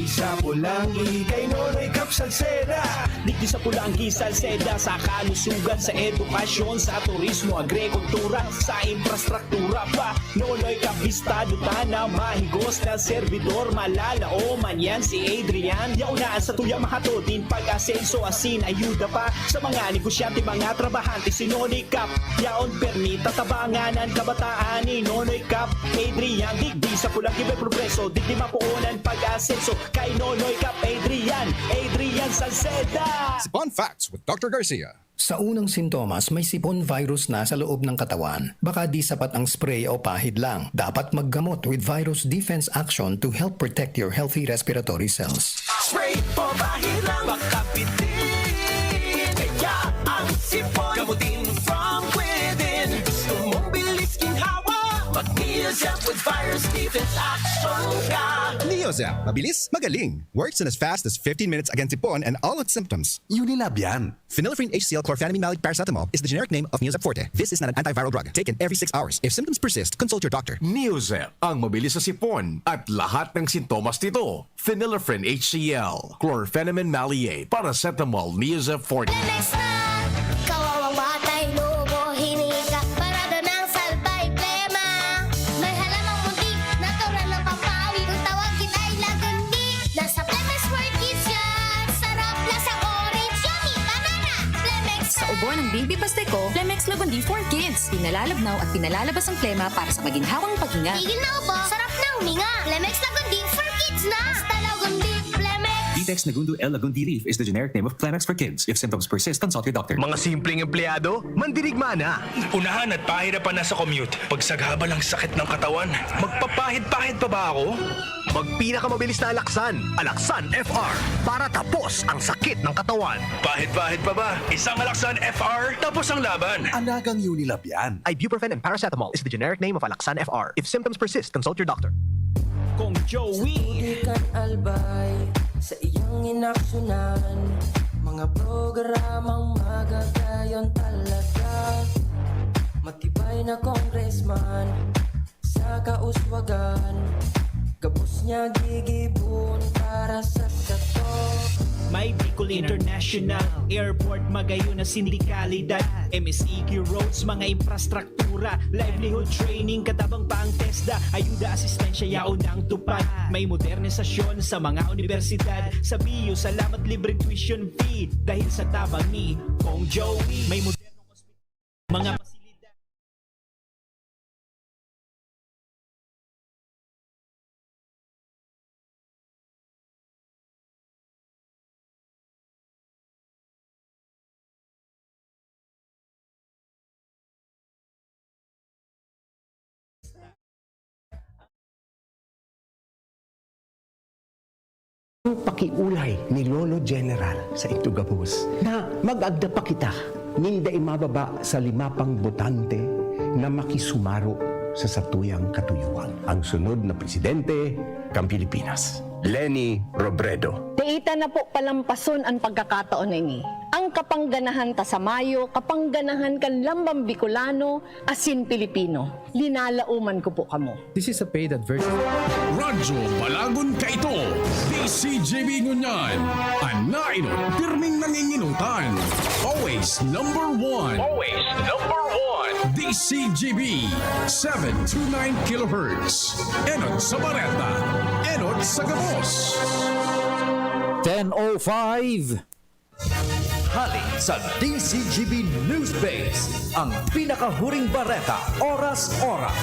Sa Pulanggi kay Nonoy Cap Salceda. Digdi sa Pulanggi, Salceda, sa kalusugan, sa edukasyon, sa turismo, agrikultura, sa infrastruktura pa. Nonoy Cap, bistado ta na mahigos na servidor, malalaoman yan si Adrian. Yaon na sa tuya mahatod nin pag-asenso, asin ayuda pa sa mga negosyante, mga trabahante. Si Nonoy Cap, yaon permi tatabangan an kabataan ni Nonoy Cap Adrian. Digdi sa Pulanggi may progreso, digdi mapoon an pag-asenso. Kay Nonoy Cap Adrian, Adrian Salceda. Sipon Facts with Doctor Garcia. Sa unang sintomas, may sipon virus na sa loob ng katawan. Baka di sapat ang spray o pahid lang. Dapat maggamot with Virus Defense Action to help protect your healthy respiratory cells. Spray o pahid lang, makapitin. Kaya ang sipon, gamutin from within. Gusto mong bilis ginhawa? Mag-Neozep with Virus Defense Action ka. Neozep, mabilis, magaling. Works in as fast as fifteen minutes against sipon and all its symptoms. Unilab yan. Phenylephrine H C L chlorphenamine maleate paracetamol is the generic name of Neozep Forte. This is not an antiviral drug. Taken every six hours. If symptoms persist, consult your doctor. Neozep, ang mabilis sa sipon at lahat ng sintomas nito. Phenylephrine H C L, chlorphenamine maleate, paracetamol, Neozep Forte. Lemex na! Kawawang batay, lubo, hinika, parada ng salbay, plema. May halamang muntik, natural na pampawi. Kung tawagin ay Lagundi, nasa Lemex World Kids yan. Sarap, lasang orange, yummy, banana. Lemex Sa ubo ng baby pastiko, Lemex Lagundi for Kids. Pinalalabnaw at pinalalabas ang plema para sa maginhawang paghinga. Tigil na ubo, sarap na huminga. Lemex Lagundi for Kids na. Basta Lagundi, Lemex. Vitex Nagundo L Lagundi Leaf is the generic name of Plemex for Kids. If symptoms persist, consult your doctor. Mga simpleng empleyado, mandirigma na. Unahan at pahirapan na sa commute. Pagsagabal ang sakit ng katawan. Magpapahid-pahid pa ba ako? Magpinakamabilis na Alaxan, Alaxan F R, para tapos ang sakit ng katawan. Pahid-pahid pa ba? Isang Alaxan F R, tapos ang laban. Alagang Unilab yan. Ibuprofen and paracetamol is the generic name of Alaxan F R. If symptoms persist, consult your doctor. Kong Joey. Sa tubig kan albay, sa iyang inaksyonan, mga programang magagayon talaga. Matibay na congressman, sa kauswagan, gabos niya gigibon para sa sato. May Bicol International Airport, magayon na sindikalidad, M S E Q roads, mga infrastruktura, livelihood training, katabang pa ang TESDA, ayuda, asistensya, yaon ang tupad. May modernisasyon sa mga unibersidad, sa B U, salamat, libreng tuition fee, dahil sa tabang ni Kong Joey. May modernong ospital, mga pasilidad. Ang pakiolay ni Lolo General sa Itugabos na mag-agda pa kita nin dai mababa sa lima pang botante na makisumaro sa satuyang katuyuan. Ang sunod na presidente kan Pilipinas, Leni Robredo. Dai ta na po palampason an pagkakataon na ini. Ang kapangganahan ta sa mayo, kapangganahan kan lambang Bicolano asin Pilipino. Linalaoman ko po kamo. This is a paid advertisement. Radyo Balagon Kaito, D C G B ngunyan. An nainot, pirming nanginginutan. Always number one. Always number one. D C G B, seven two nine kilohertz. Enot sa bareta, enot sa gabos. Ten oh five. Hali sa D C G B News Base, ang pinakahuring bareta, oras-oras.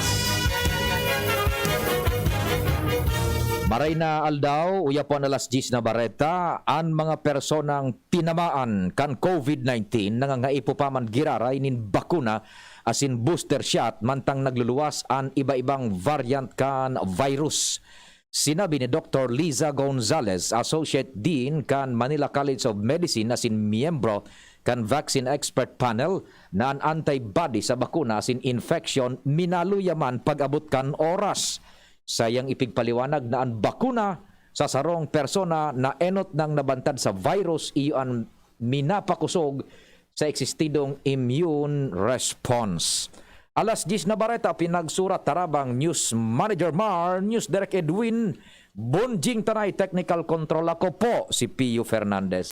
Maray na aldaw, uya po an alas dyes na bareta, an mga personang tinamaan kan COVID nineteen nangangaipo pa man giraray nin bakuna asin booster shot, mantang nagluluwas an iba-ibang variant kan virus. Sinabi ni Doktor Liza Gonzalez, Associate Dean kan Manila College of Medicine asin miyembro kan Vaccine Expert Panel, na an antibody sa bakuna asin infection minaluya man pag-abot kan oras. Saiyang ipigpaliwanag na an bakuna sa sarong persona na enot nang nabantad sa virus iyo an minapakusog sa eksistidong immune response. Alas dyes na bareta, pinagsurat tarabang News Manager Mar, News Direk Edwin, Bonjing Tanay, technical control, ako po si Pio Fernandez.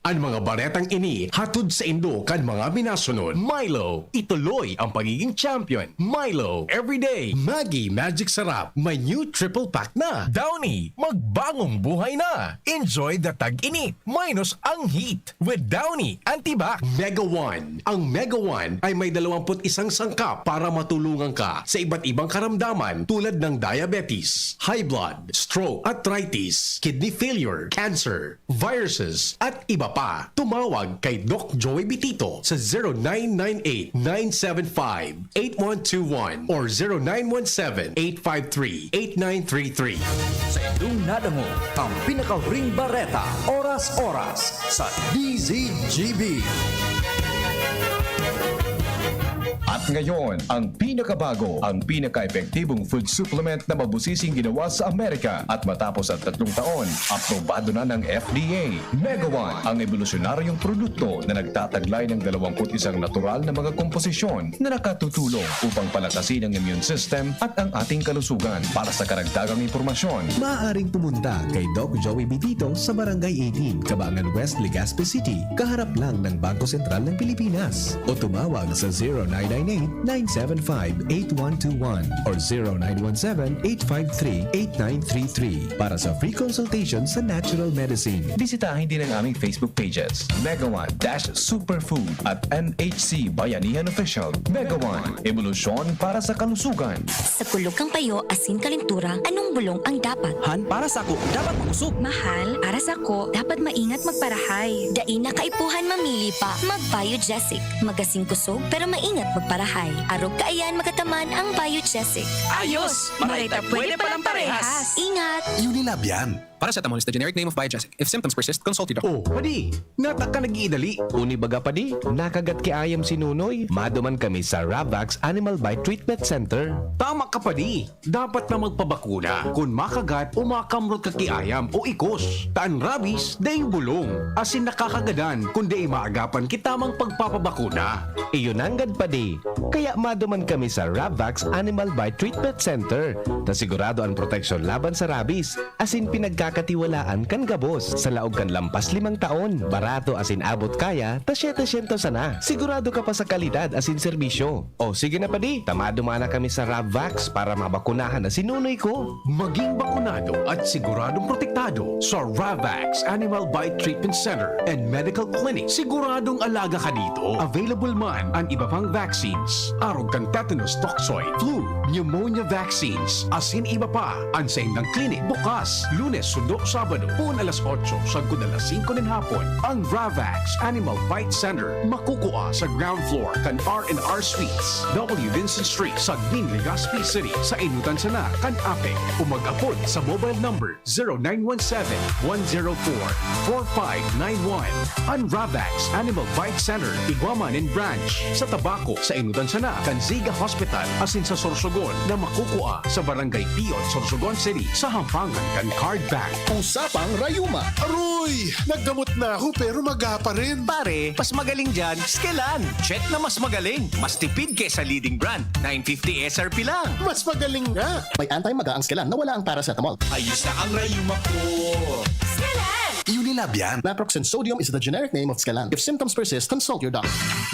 An mga baretang ini hatod saindo kan mga minasunod. Milo, ituloy ang pagiging champion. Milo, everyday. Maggi Magic Sarap, may new triple pack na. Downy, magbagong buhay na. Enjoy the tag-init minus ang heat with Downy Antibac. Mega One. Ang Mega One ay may dalawampu't isang sangkap para matulungan ka sa iba't ibang karamdaman tulad ng diabetes, high blood, stroke, arthritis, kidney failure, cancer, viruses, at iba pa. Tumawag kay Doc Joey Bitito sa zero nine nine eight, nine seven five, eight one two one or zero nine one seven, eight five three, eight nine three three. Sa inyong nadangog ang pinakahuring bareta, oras-oras, sa D Z G B. At ngayon, ang pinakabago, ang pinaka-epektibong food supplement na mabusising ginawa sa Amerika at matapos ang tatlong taon, aprobado na ng F D A. Mega One, ang ebolusyonaryong produkto na nagtataglay ng dalawampu't isang natural na mga komposisyon na nakatutulong upang palakasin ang immune system at ang ating kalusugan. Para sa karagdagang impormasyon, maaaring pumunta kay Doc Joey Bitito sa Barangay eighteen, Cabangan West, Legazpi City, kaharap lang ng Bangko Sentral ng Pilipinas. O tumawag sa zero nine nine eight, nine seven five, eight one two one or zero nine one seven, eight five three, eight nine three three para sa free consultation sa natural medicine. Bisitahin din ang aming Facebook pages, Mega One dash Superfood at N H C Bayanihan Official. Mega One, ebolusyon para sa kalusugan. Sa kulog kan payo asin kalentura, anong bulong ang dapat? Han, para sako, dapat makusog. Mahal, para sako, dapat maingat magparahay. Dai na kaipuhan mamili pa. Mag-Biogesic. Magasin kusog, pero maingat magparahay. Arog kaiyan magataman ang Biogesic. Ayos! Maray ta pwede palang parehas. Ingat! Unilab yan. Paracetamol is the generic name of Biogesic. If symptoms persist, consult your doctor. Oh, padi, nata ka nag-iidali. Uni baga, padi, nakagat ki ayam si Nunoy. Maduman kami sa Ravax Animal Bite Treatment Center. Tama ka, padi. Dapat na magpabakuna kun makagat o makamrot ka ki ayam o ikos. Ta an rabies, daing bulong, asin nakakagadan kun dai maagapan ki tamang pagpapabakuna. Iyo nanggad, padi. Kaya maduman kami sa Ravax Animal Bite Treatment Center, ta sigurado an proteksyon laban sa rabies. Asin pinagkakatiwalaan kan gabos sa laog kan lampas limang taon. Barato asin abot kaya ta setecientos sana. Sigurado ka pa sa kalidad asin serbisyo. O sige na, padi, ta maduman na kami sa Ravvax para mabakunahan na si Nunoy ko. Maging bakunado at siguradong protektado sa Ravvax Animal Bite Treatment Center and Medical Clinic. Siguradong alaga ka dito. Available man an iba pang vaccines, arog kan tetanus toxoid, flu, pneumonia vaccines, asin iba pa. An saindang klinik bukas Lunes sundo Sabado, poon alas otso sagkod alas singko nin hapon. Ang Ravax Animal Bite Center makukua sa ground floor kan R and R Suites, W Vincent Street, Sagmin, Legazpi City, sa enotan sana kan APEC, o mag-apod sa mobile number zero nine one seven, one zero four, four five nine one. An Ravax Animal Bite Center, igwa man nin branch sa Tabaco, sa enotan sana kan Ziga Hospital, asin sa Sorsogon na makukua sa Barangay Piyot, Sorsogon City, sa hampangan kan Card Bank. Usapang rayuma. Aroy! Naggamot na ako pero maga pa rin. Pare, mas magaling dyan, Skelan. Check na mas magaling. Mas tipid kesa leading brand. Nine fifty S R P lang. Mas magaling nga. May anti-maga ang Skelan na wala ang paracetamol. Ayos na ang rayuma ko. Skelan! Unilab yan. Naproxen sodium is the generic name of Skelan. If symptoms persist, consult your doctor.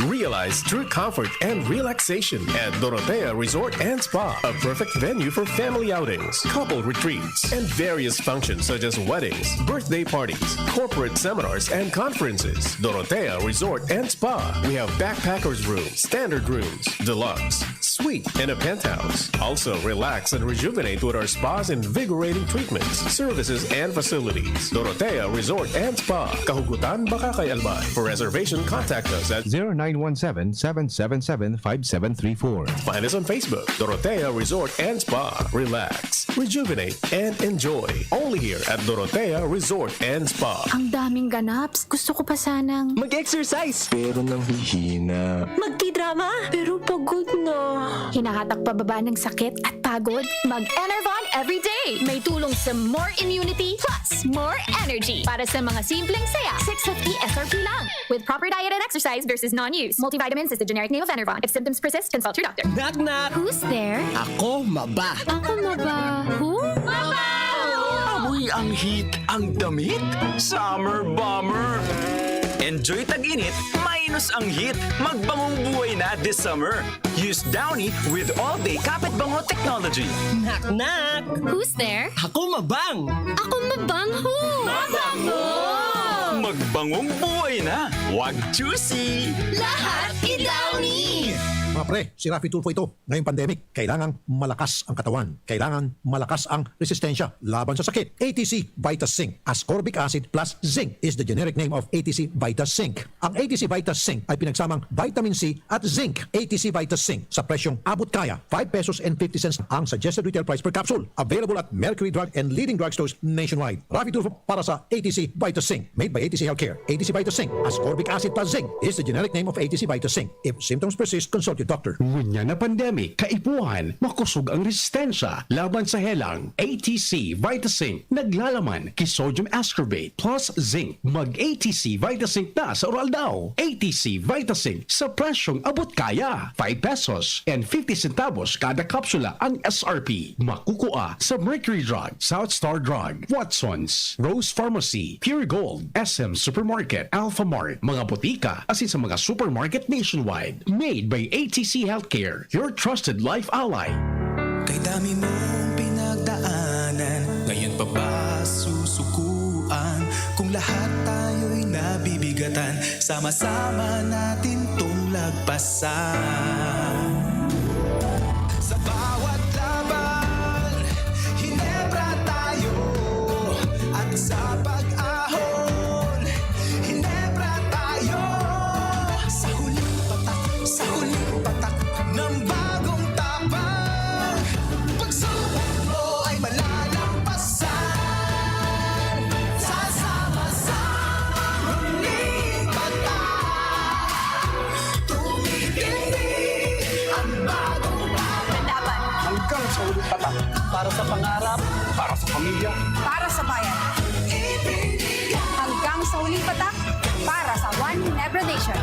Realize true comfort and relaxation at Dorotea Resort and Spa, a perfect venue for family outings, couple retreats, and various functions such as weddings, birthday parties, corporate seminars, and conferences. Dorotea Resort and Spa. We have backpackers room, standard rooms, deluxe, suite, and a penthouse. Also, relax and rejuvenate with our spa's invigorating treatments, services, and facilities. Dorotea Resort and Spa, Kahugutan, Bacacay, Albay. For reservation, contact us at zero nine one seven, seven seven seven, five seven three four. Find us on Facebook, Dorotea Resort and Spa. Relax, rejuvenate, and enjoy. Only here at Dorotea Resort and Spa. Ang daming ganaps. Gusto ko pa sanang mag-exercise. Pero nanghihina. Magtidrama. Pero pagod na. Hinahatak pababa ng sakit at pagod. Mag-Enervon everyday. May tulong sa more immunity plus more energy. Para sa mga simpleng saya, six fifty S R P lang. With proper diet and exercise, there's is non-use. Multivitamins is the generic name of Enervon. If symptoms persist, consult your doctor. Knock, knock. Who's there? Ako, maba. Ako, maba. Who? Maba! Ang Uy, ang hit, ang damit, summer bomber. Enjoy tag-init, minus ang hit. Magbangong buhay na this summer. Use Downy with all-day kapit bango technology. Knock knock! Who's there? Ako mabang! Ako mabang ho! Mabango! Magbangong buhay na. Wag choosy. Lahat i-Downy! Mga pre, si Raffy Tulfo ito. Ngayong pandemic, kailangang malakas ang katawan. Kailangan malakas ang resistensya laban sa sakit. A T C Vitas Zinc. Ascorbic acid plus zinc is the generic name of A T C Vitas Zinc. Ang A T C Vitas Zinc ay pinagsamang vitamin C at zinc. A T C Vitas Zinc sa presyong abot kaya, five pesos and fifty cents ang suggested retail price per capsule. Available at Mercury Drug and leading drugstores nationwide. Raffy Tulfo para sa A T C Vitas Zinc. Made by A T C Healthcare. A T C Vitas Zinc. Ascorbic acid plus zinc is the generic name of A T C Vitas Zinc. If symptoms persist, consult your doctor. Ngunyan na pandemic, kaipuhan, makusog ang resistensya laban sa helang. A T C Vitazinc, naglalaman ki sodium ascorbate plus zinc. Mag A T C Vitazinc na sa Oral Daw. A T C Vitazinc sa presyong abot kaya. Five pesos and fifty centavos kada kapsula ang S R P. Makukua sa Mercury Drug, South Star Drug, Watsons, Rose Pharmacy, Pure Gold, S M Supermarket, Alfamart, mga botika, asin sa mga supermarket nationwide. Made by A T C Healthcare, your trusted life ally. Kay dami mong pinagdaanan, ngayon pa ba susukuan? Kung lahat tayo'y nabibigatan, sama-sama natin 'tong lagpasan. Sa bawat laban, Hinebra tayo. At sa pag-ahon, Hinebra tayo. Sa huling patak, sa huling patak ng bagong tapang, pagsubok mo ay malalampasan. Sa sama-samang huling patak, tumitindig ang bagong tapang. Hanggang sa huling patak. Para sa pangarap. Para sa pamilya. Para sa bayan. Hanggang sa huling patak, para sa One Ginebra Nation.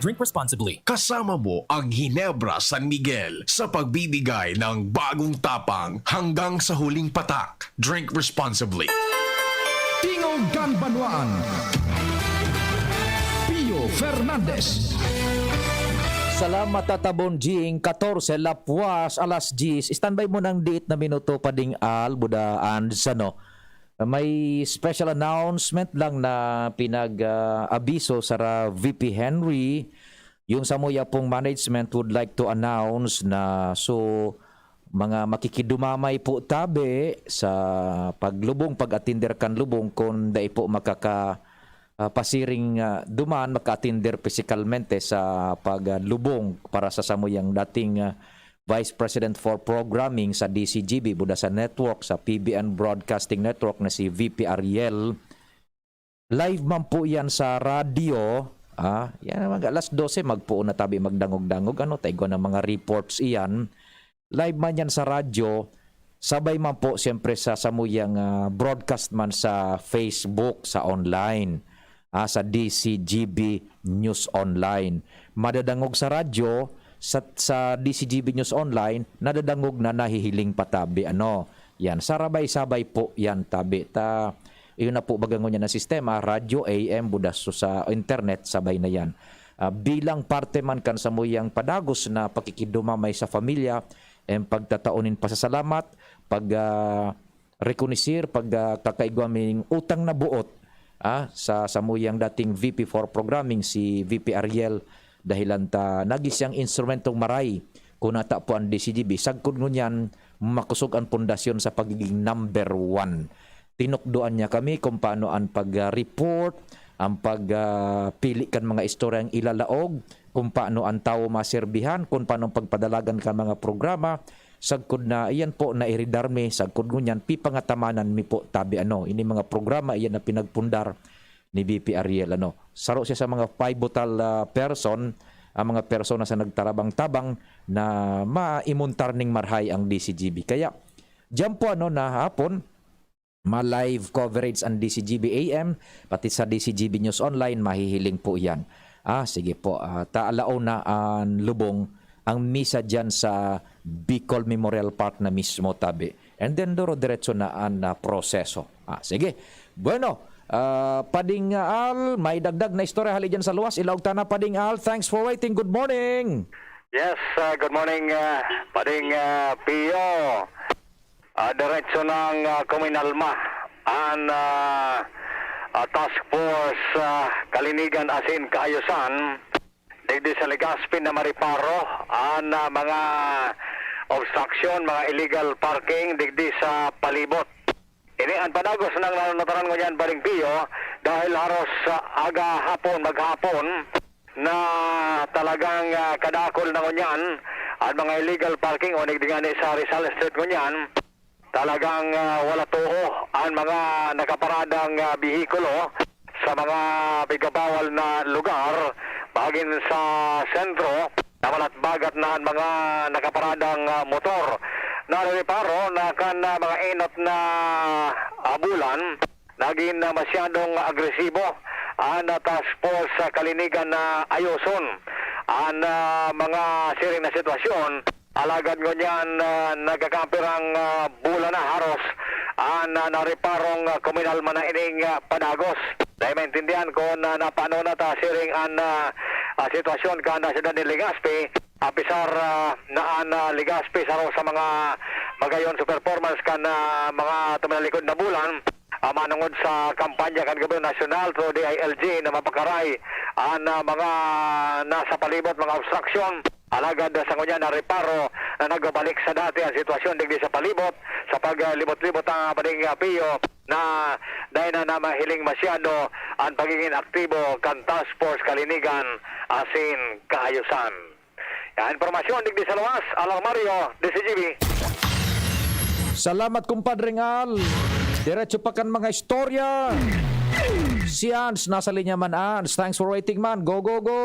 Drink responsibly. Kasama mo ang Ginebra San Miguel sa pagbibigay ng bagong tapang hanggang sa huling patak. Drink responsibly. Tingog kan Banwaan. Pio Fernandez. Salamat, Tata Bonjing. Katorse, lapwas, alas diyes. Standby mo ng diit na minuto, Pading Al, Buda, and Sano. May special announcement lang na pinag-abiso sa V P Henry. Yung samuya pong management would like to announce na so mga makikidumamay po tabi sa paglubong, pag-atinder kan lubong, kung dai po makaka ah, pasiring ah, duman, maka-atinder pisikalmente sa paglubong para sa samuyang dating ah, Vice President for Programming sa D C G B, buda sa network, sa P B N Broadcasting Network na si V P Ariel. Live man po yan sa radyo. Ah, yan naman, alas dose, magpuon na tabi magdangog-dangog. Ano, taigwa ng mga reports iyan. Live man yan sa radyo, sabay man po siyempre sa samuyang ah, broadcast man sa Facebook, sa online, ah, sa D C G B News Online. Madadangog sa radyo, sa, sa D C G B News Online, nadadangog na nahihiling pa tabi. Ano, yan, sarabay-sabay po yan tabi. Ta, yun na po baga ngunyan na sistema, radyo, A M, buda so sa internet, sabay na yan. Ah, bilang parte man kan samuyang padagos na pakikidumamay sa pamilya, and pagtatao nin pasasalamat, pag ah, rekonisir, pag ah, kakaigwa ming utang na buot ah, sa samuyang dating V P for Programming, si V P Ariel, dahilan ta nagin siyang instrumentong maray kun ata po ang D C G B. Sagkod ngunyan, makosog an pundasyon sa pagiging number one. Tinukdoan niya kami kung paano ang pag-report, ang pagpili kan mga istoryang ilalaog, kung paano ang tawo maserbihan, kung paano ang pagpadalagan kan mga programa. Sagkod na iyan po, nairidar mi, sagkod ngunyan, pipangatamanan mi po tabi ano. Ini mga programa iyan na pinagpundar ni V P Ariel. Ano. Saro siya sa mga pivotal ah, person, ang mga persona sa nagtarabang-tabang na maimuntar ning marhay ang D C G B. Kaya, diyan po ano na hapon, ma-live coverage ang D C G B A M, pati sa D C G B News Online, mahihiling po yan. Ah, sige po, ah, ta alauna an lubong ang misa diyan sa Bicol Memorial Park na mismo, tabi. And then, duro-diretso na an, ah, proseso. Ah, sige. Bueno, ah, Pading Al, may dagdag na istorya hali diyan sa luwas. Ilaog ta na, Pading Al. Thanks for waiting. Good morning. Yes, ah, good morning, ah, Pading, ah, Pio. Ah, diretso nang, ah, kuminalma an, ah, ah, Task Force, ah, Kalinigan asin Kaayusan digdi sa Legazpi na mariparo an, ah, mga obstruction, mga illegal parking digdi sa palibot. Ini an padagos nang nananataran ngunyan, Pading Pio, dahil haros, ah, aga hapon, maghapon, na talagang, ah, kadakol na ngunyan an mga illegal parking o nigdi ngani sa Rizal Street ngunyan. Talagang, ah, wala too an mga nakaparadang, ah, behikulo sa mga pigabawal na lugar, magin sa sentro, na malatbagat na an mga nakaparadang, ah, motor. Narereparo na kan, ah, mga enot na, ah, bulan, nagin, ah, masyadong agresibo an, ah, Task Force sa Kalinigan na ayoson an, ah, mga siring na sitwasyon. Alagad ngunyan, ah, nagkakapirang, ah, bulan na haros an, ah, nareparong, ah, kuminalma na ining, ah, padagos. Dai maintindihan kun, ah, napano na ta siring an, ah, ah, sitwasyon kan, ah, siyudad nin Legazpi, apisar, ah, na an, ah, Legazpi saro sa mga magayon sa performance kan, ah, mga tuminalikod na bulan, ah, manongod sa kampanya kan Gobyerno Nasyonal through D I L G na mapakaray an, ah, mga nasa palibot, mga obstruction. Alagad, ah, sa ngunyan na reparo na nagbabalik sa dati ang sitwasyon digdi sa palibot, sa paglibot-libot ang Pading, ah, Pio, na dai na namahiling masyado ang pagiging aktibo kan Task Force Kalinigan asin Kaayusan. Yan, impormasyon digdi sa luwas, Alang Mario, D C G B. Salamat, Kumpadre Ngal. Diretso pa kan mga istorya. Si Ans, nasa linya man, Ans. Thanks for waiting, man. Go, go, go!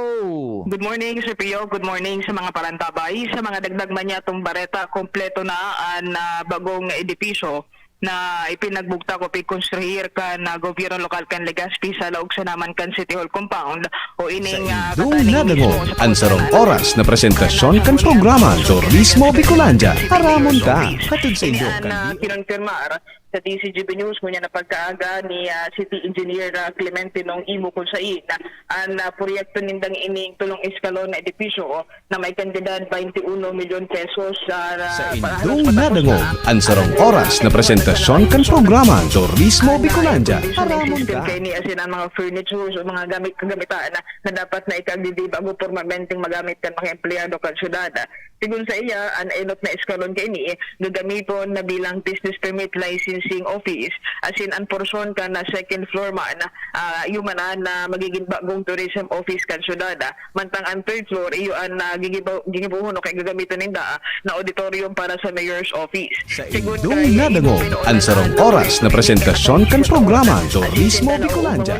Good morning, Sir Pio. Good morning sa mga parantabay. Sa mga dagdag man niyatong bareta, kompleto na an, ah, bagong edipisyo na ipinagbugtak o pigkonstruir kan, ah, gobyerno lokal kan Legazpi sa laog sana man kan City Hall compound o ining, ah, Saindong kataning nadangog mismo sa an sarong pagdala oras na presentasyon kan programa Turismo Bicolandia. Aramon ta, hatod saindo kan, ah, D O H. Kinumpirmar sa D C G B News ngunyan na pagkaaga ni, ah, City Engineer, ah, Clementino Imo kung sain, ah, an, ah, proyekto nindang ining tolong eskalon na edipisyo na may kantidad twenty-uno milyon pesos, ah, na Saindong halos patapos nadangog na an sarong oras na presentasyon kan programa Turismo Bicolandia. Aramon ka. Kaini asin an mga furnitures o mga gamit kagamitan na, na dapat na ikagidi bago pormalmenteng magamit kan mga empleyado kan syudad. Sigon sa iya, an enot na eskalon kaini gagamiton na bilang business permit licensing office, asin an porsyon kan na second floor man, ah, iyo man an, ah, magiging bagong tourism office kan syudad, ah. Mantang an third floor, iyo an, ah, gigibo-, gigibohon o kaya gagamiton ninda, ah, na auditorium para sa mayor's office. Saindong nadangog an sarong oras na presentasyon kan programa Turismo Bicolandia.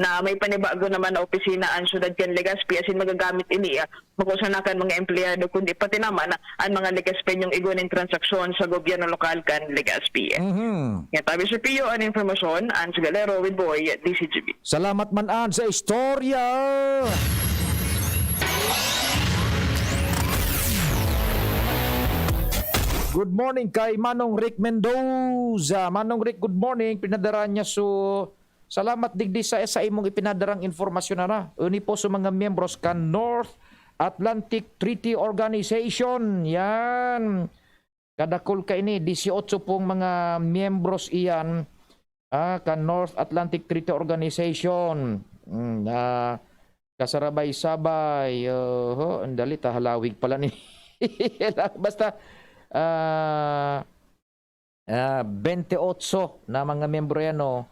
Na may panibago naman na opisina an syudad kan Legazpi, asin magagamit ini, ah, bako sana kan mga empleyado, kundi pati naman an mga Legazpeñong igwa nin transaksyon sa gobyerno lokal kan Legazpi. Mhm. Yan tabi, Sir Pio, an impormasyon, Ans Galero with Boy, D C G B. Salamat man, Ans, sa istorya. Good morning kay Manong Rick Mendoza. Manong Rick, good morning. Pinadara niya su Salamat digdi sa, sa imong ipinadarang impormasyon, ana. Ini po sa mga miyembros kan North Atlantic Treaty Organization. Yan. Kadakul kaini, dieciocho pong mga miyembros iyan, ah, kan North Atlantic Treaty Organization. Mm, ah, kasarabay-sabay. Oho, ang dali, ta halawig pala ni. Basta, ah, Ah, bente otso na mga miyembro yan, oh.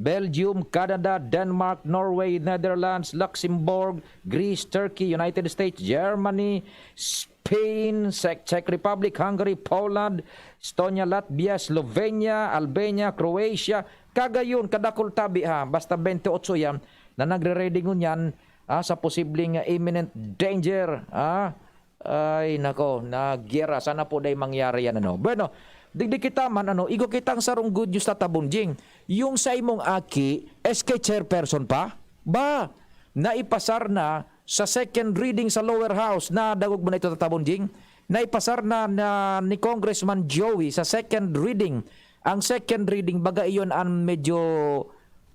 Belgium, Canada, Denmark, Norway, Netherlands, Luxembourg, Greece, Turkey, United States, Germany, Spain, Czech, Czech Republic, Hungary, Poland, Estonia, Latvia, Slovenia, Albania, Croatia. Kagayon, kadakul tabi ha, basta bente otso yan na nagre-ready ngunyan, ah, sa posibleng, ah, imminent danger, ah. Ay, nako, nagyera. Sana po dai mangyari yan, ano. Bueno, digdi kita man, ano, igwa kitang sarong good news, Tata Bonjing. Yung sa imong aki, S K chairperson pa? Ba, naipasar na sa second reading sa lower house, nadangog mo na ito, Tata Bonjing? Naipasar na, na ni Congressman Joey sa second reading. Ang second reading, baga iyon ang medyo,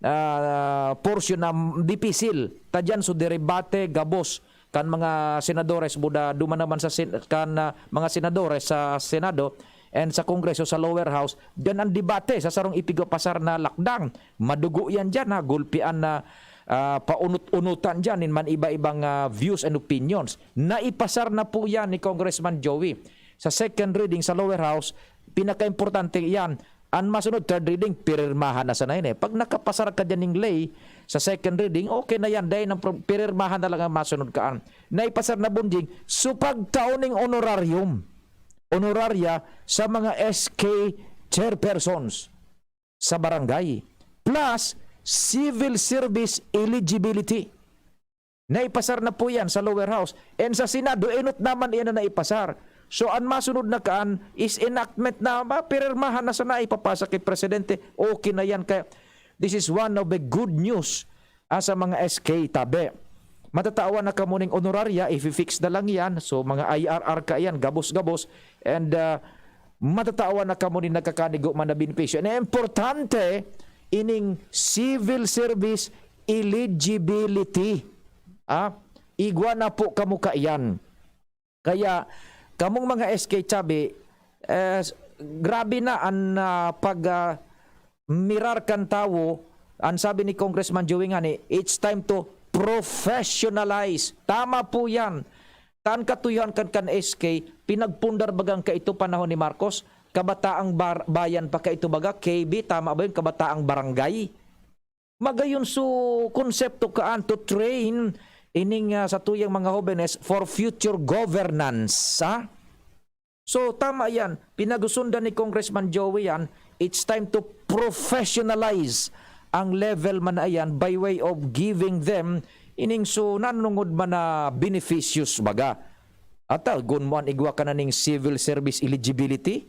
ah, portion na dipisil. Ta diyan, so, derebate, gabos kan mga senadores, buda, duman naman sa sen-, kan, ah, mga senadores sa Senado and sa Kongreso, sa lower house, diyan ang debate sa sarong ipigpapasar na lakdang. Madugo yan diyan, ha, gulpian na, ah, paunot-unotan diyan nin man iba-ibang, ah, views and opinions. Naipasar na po yan ni Congressman Joey sa second reading sa lower house. Pinakaimportante yan. An masunod, third reading, pirirmahan na sana yan, eh. Pag nakapasar ka diyan ning ley sa second reading, okay na yan. Dahil ang pro-, pirirmahan na lang ang masunod kaan. Naipasar na, Bonjing, so pagtao ning honorarium. Honoraria sa mga S K chairpersons sa barangay. Plus, civil service eligibility. Naipasar na po yan sa lower house. And sa Senado, enot naman iyan na naipasar. So, an masunod na kaan is enactment na mapirmahan na sana, ipapasa kay Presidente. Okay na yan. Kaya, this is one of the good news, ah, sa mga S K tabi. Matatawan na kamo ning honoraria, i-fix na lang yan. So, mga I R R ka yan, gabos-gabos. And, ah, matatawan na kamo ning nagkakanigo man na benepisyo. And importante, ining civil service eligibility. Ah, igwa na po kamo kaiyan. Kaya, kamong mga S K tabi, eh, grabe na an, ah, pag, ah, mirar kan tawo. An sabi ni Congressman Joey ngani, "It's time to professionalize." Tama po yan. Tan katuyuhan kan, kan S K, pinagpundar bagang kaito panahon ni Marcos, kabataang bar-, bayan pa kaito baga, K B, tama ba yun? Kabataang barangay. Magayon so konsepto kaan to train ining, ah, sa tuyang mga hobenes for future governance, ha? So, tama yan. Pinagusundan ni Congressman Joey yan. It's time to professionalize ang level man na yan by way of giving them ining so nanungod man na beneficious baga. At, ah, gun mo an igwa ka na ning civil service eligibility?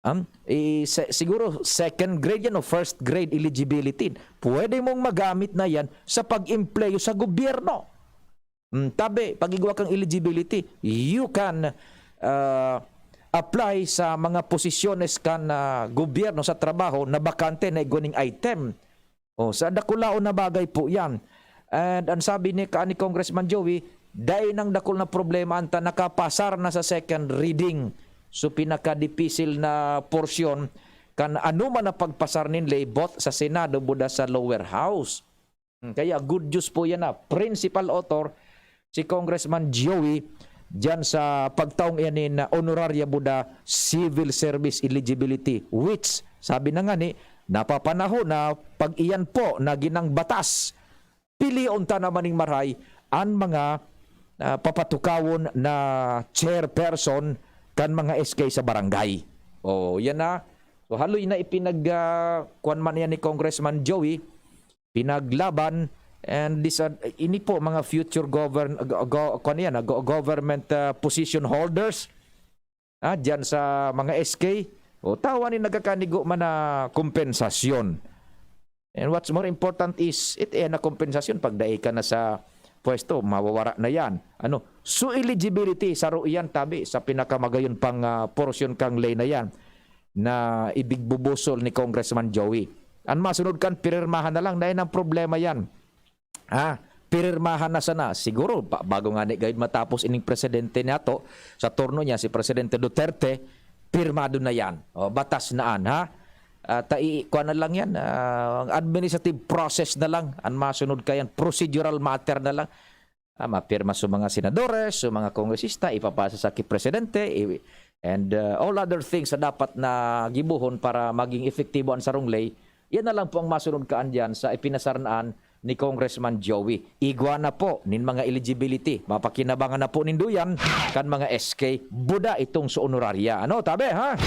Um, i-, se-, siguro second grade yan o first grade eligibility. Pwede mong magamit na yan sa pag-empleyo sa gobyerno. Mm, tabi, pag igwa kang eligibility, you can, ah, apply sa mga posisyones kan, ah, gobyerno sa trabaho na bakante na igwa ning item. Oh, sa dakulaon na bagay po yan. And ang sabi ni, ka-, ni Congressman Joey, dai nang dakul na problema anta nakapasar na sa second reading. So, pinakadipisil na porsyon kan ano man na pagpasar nin ley, both sa Senado, buda sa lower house. Hmm, kaya good news po yan na principal author si Congressman Joey diyan sa pagtaong iyan nin honoraria buda civil service eligibility, which, sabi na nga ni, napapanahon na pag iyan po nagin ang batas, pilion ta naman ning maray an mga, ah, papatukawon na chairperson kan mga S K sa barangay. Oh, yan na. So, haloy na ipinag, ah, kuwan man yan ni Congressman Joey, pinaglaban, and this, uh, ini po mga future govern-, go-, go-, kuwan yan, ah, go-, government, ah, position holders, ah, diyan sa mga S K. O, tawa ni nagkakanigo man na kompensasyon. And what's more important is, it, eh, na kompensasyon, pag dai ka na sa pwesto, mawawara na yan. Ano? So, eligibility, saro iyan, tabi, sa pinakamagayon pang, ah, porsyon kang ley na yan na ibigbubusol ni Congressman Joey. Ang masunod kan, pirmahan na lang, dahil ang problema yan. Ah, pirmahan na sana. Siguro, ba-, bago nga ni gayud matapos ining presidente nato, sa turno niya, si Presidente Duterte, pirmado na yan. O, batas na an, ha? Ah, tai-, kuwan na lang yan, ah, administrative process na lang. Ang masunod kayan, procedural matter na lang. Ah, mapirma sa mga senadores, sa mga kongresista, ipapasa sa ki presidente, i-, and, ah, all other things na dapat na gibohon para maging epektibo ang sarong ley. Yan na lang po ang masunod kaan diyan sa ipinasarnaan ni Congressman Joey. Igwa na po nin mga eligibility. Mapakinabangan na po nindo yan kan mga S K. Buda itong sa honoraria. Ano, tabi, ha?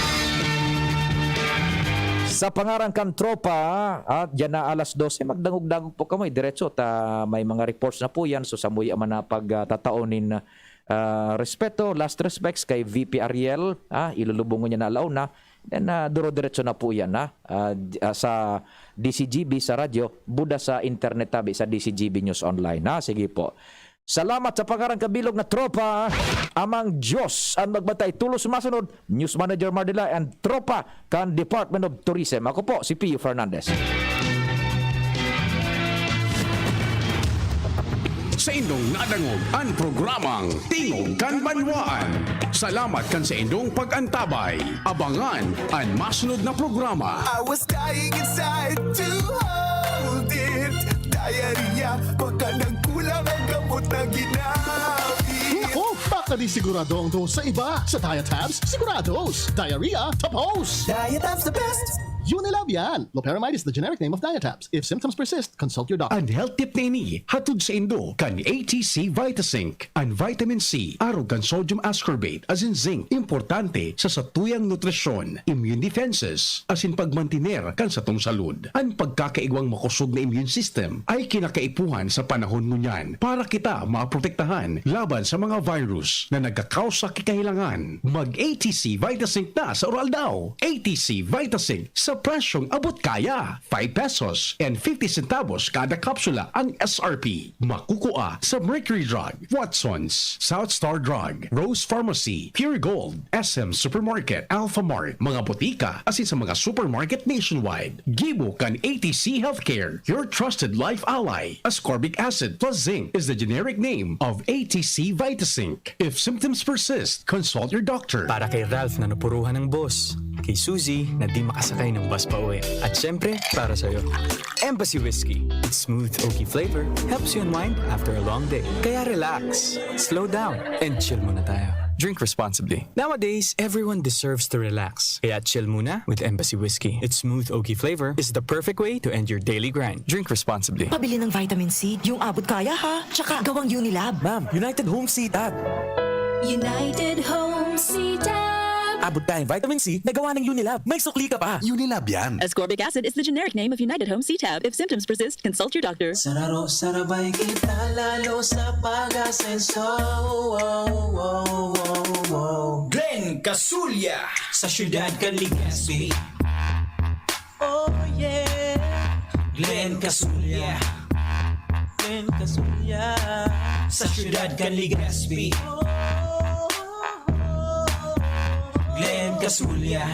Sa pangaran kan tropa, at dyan na alas dose, magdangog-dangog po kamo, eh, diretso. Ta, may mga reports na po yan. So, samuya man na pag, ah, tatao nin, ah, respeto, last respects kay V P Ariel, ah, ilulubong niya na alaw na. Then, ah, duro-diretso na po yan, ha? Ah, d-, ah, sa D C G B sa radyo, buda sa internet tabi sa D C G B News Online, ha? Sige po. Salamat sa pangaran kabilog na tropa. Amang Diyos ang magbantay. Tulos masunod, News Manager Mardila and tropa kan Department of Tourism. Ako po, si Pio Fernandez. Saindong nadangog an programang Tingog kan Banwaan. Salamat kan saindong pag-antabay. Abangan an masunod na programa. I was dying inside to hold it. Diarrhea, baka nagkulang ang gamot na ginamit. Naku, baka di siguradong dose sa iba. Sa Diatabs, sigurados. Diarrhea, tapos. Diatabs the best. Unilab yan. Loperamide is the generic name of Diatabs. If symptoms persist, consult your doctor. An health tip na ini hatod saindo kan A T C Vitasync. An vitamin C, arog kan sodium ascorbate, asin zinc, importante sa satuyang nutrisyon, immune defenses, asin pagmantiner kan satong salud. An pagkakaigwang makosog na immune system ay kinakaipuhan sa panahon ngunyan para kita maprotektahan laban sa mga virus na nagkakausa ki kahilangan. Mag A T C Vitasync na sa uraldaw. A T C Vitasync sa presyong abot kaya. Five pesos and fifty centavos kada kapsula ang S R P. Makukua sa Mercury Drug, Watson's, South Star Drug, Rose Pharmacy, Pure Gold, S M Supermarket, Alphamart, mga botika, asin sa mga supermarket nationwide. Gibo kan A T C Healthcare, your trusted life ally. Ascorbic acid plus zinc is the generic name of A T C Vitasync. If symptoms persist, consult your doctor. Para kay Ralph na napuruhan ng boss. Kay Suzy na di makasakay ng bus pa uwi. At syempre, para sa'yo. Embassy Whiskey. Its smooth, oaky flavor helps you unwind after a long day. Kaya relax, slow down, and chill muna tayo. Drink responsibly. Nowadays, everyone deserves to relax. Kaya chill muna with Embassy Whiskey. Its smooth, oaky flavor is the perfect way to end your daily grind. Drink responsibly. Pabili ng vitamin C, yung abot kaya ha. Tsaka gawang Unilab. Ma'am, United Home C-Tab. United Home C-Tab. Abot kayang vitamin C na gawa ng Unilab. May sukli ka pa. Unilab yan. Ascorbic acid is the generic name of United Home C-Tab. If symptoms persist, consult your doctor. Sararo, sarabay kita lalo sa pag-asenso. Wow, wow, wow, wow. Glenn Casulla. Sa syudad kan Legazpi. Oh yeah. Glenn Casulla. Glenn Casulla. Sa syudad kan Legazpi. Glenn Casulla.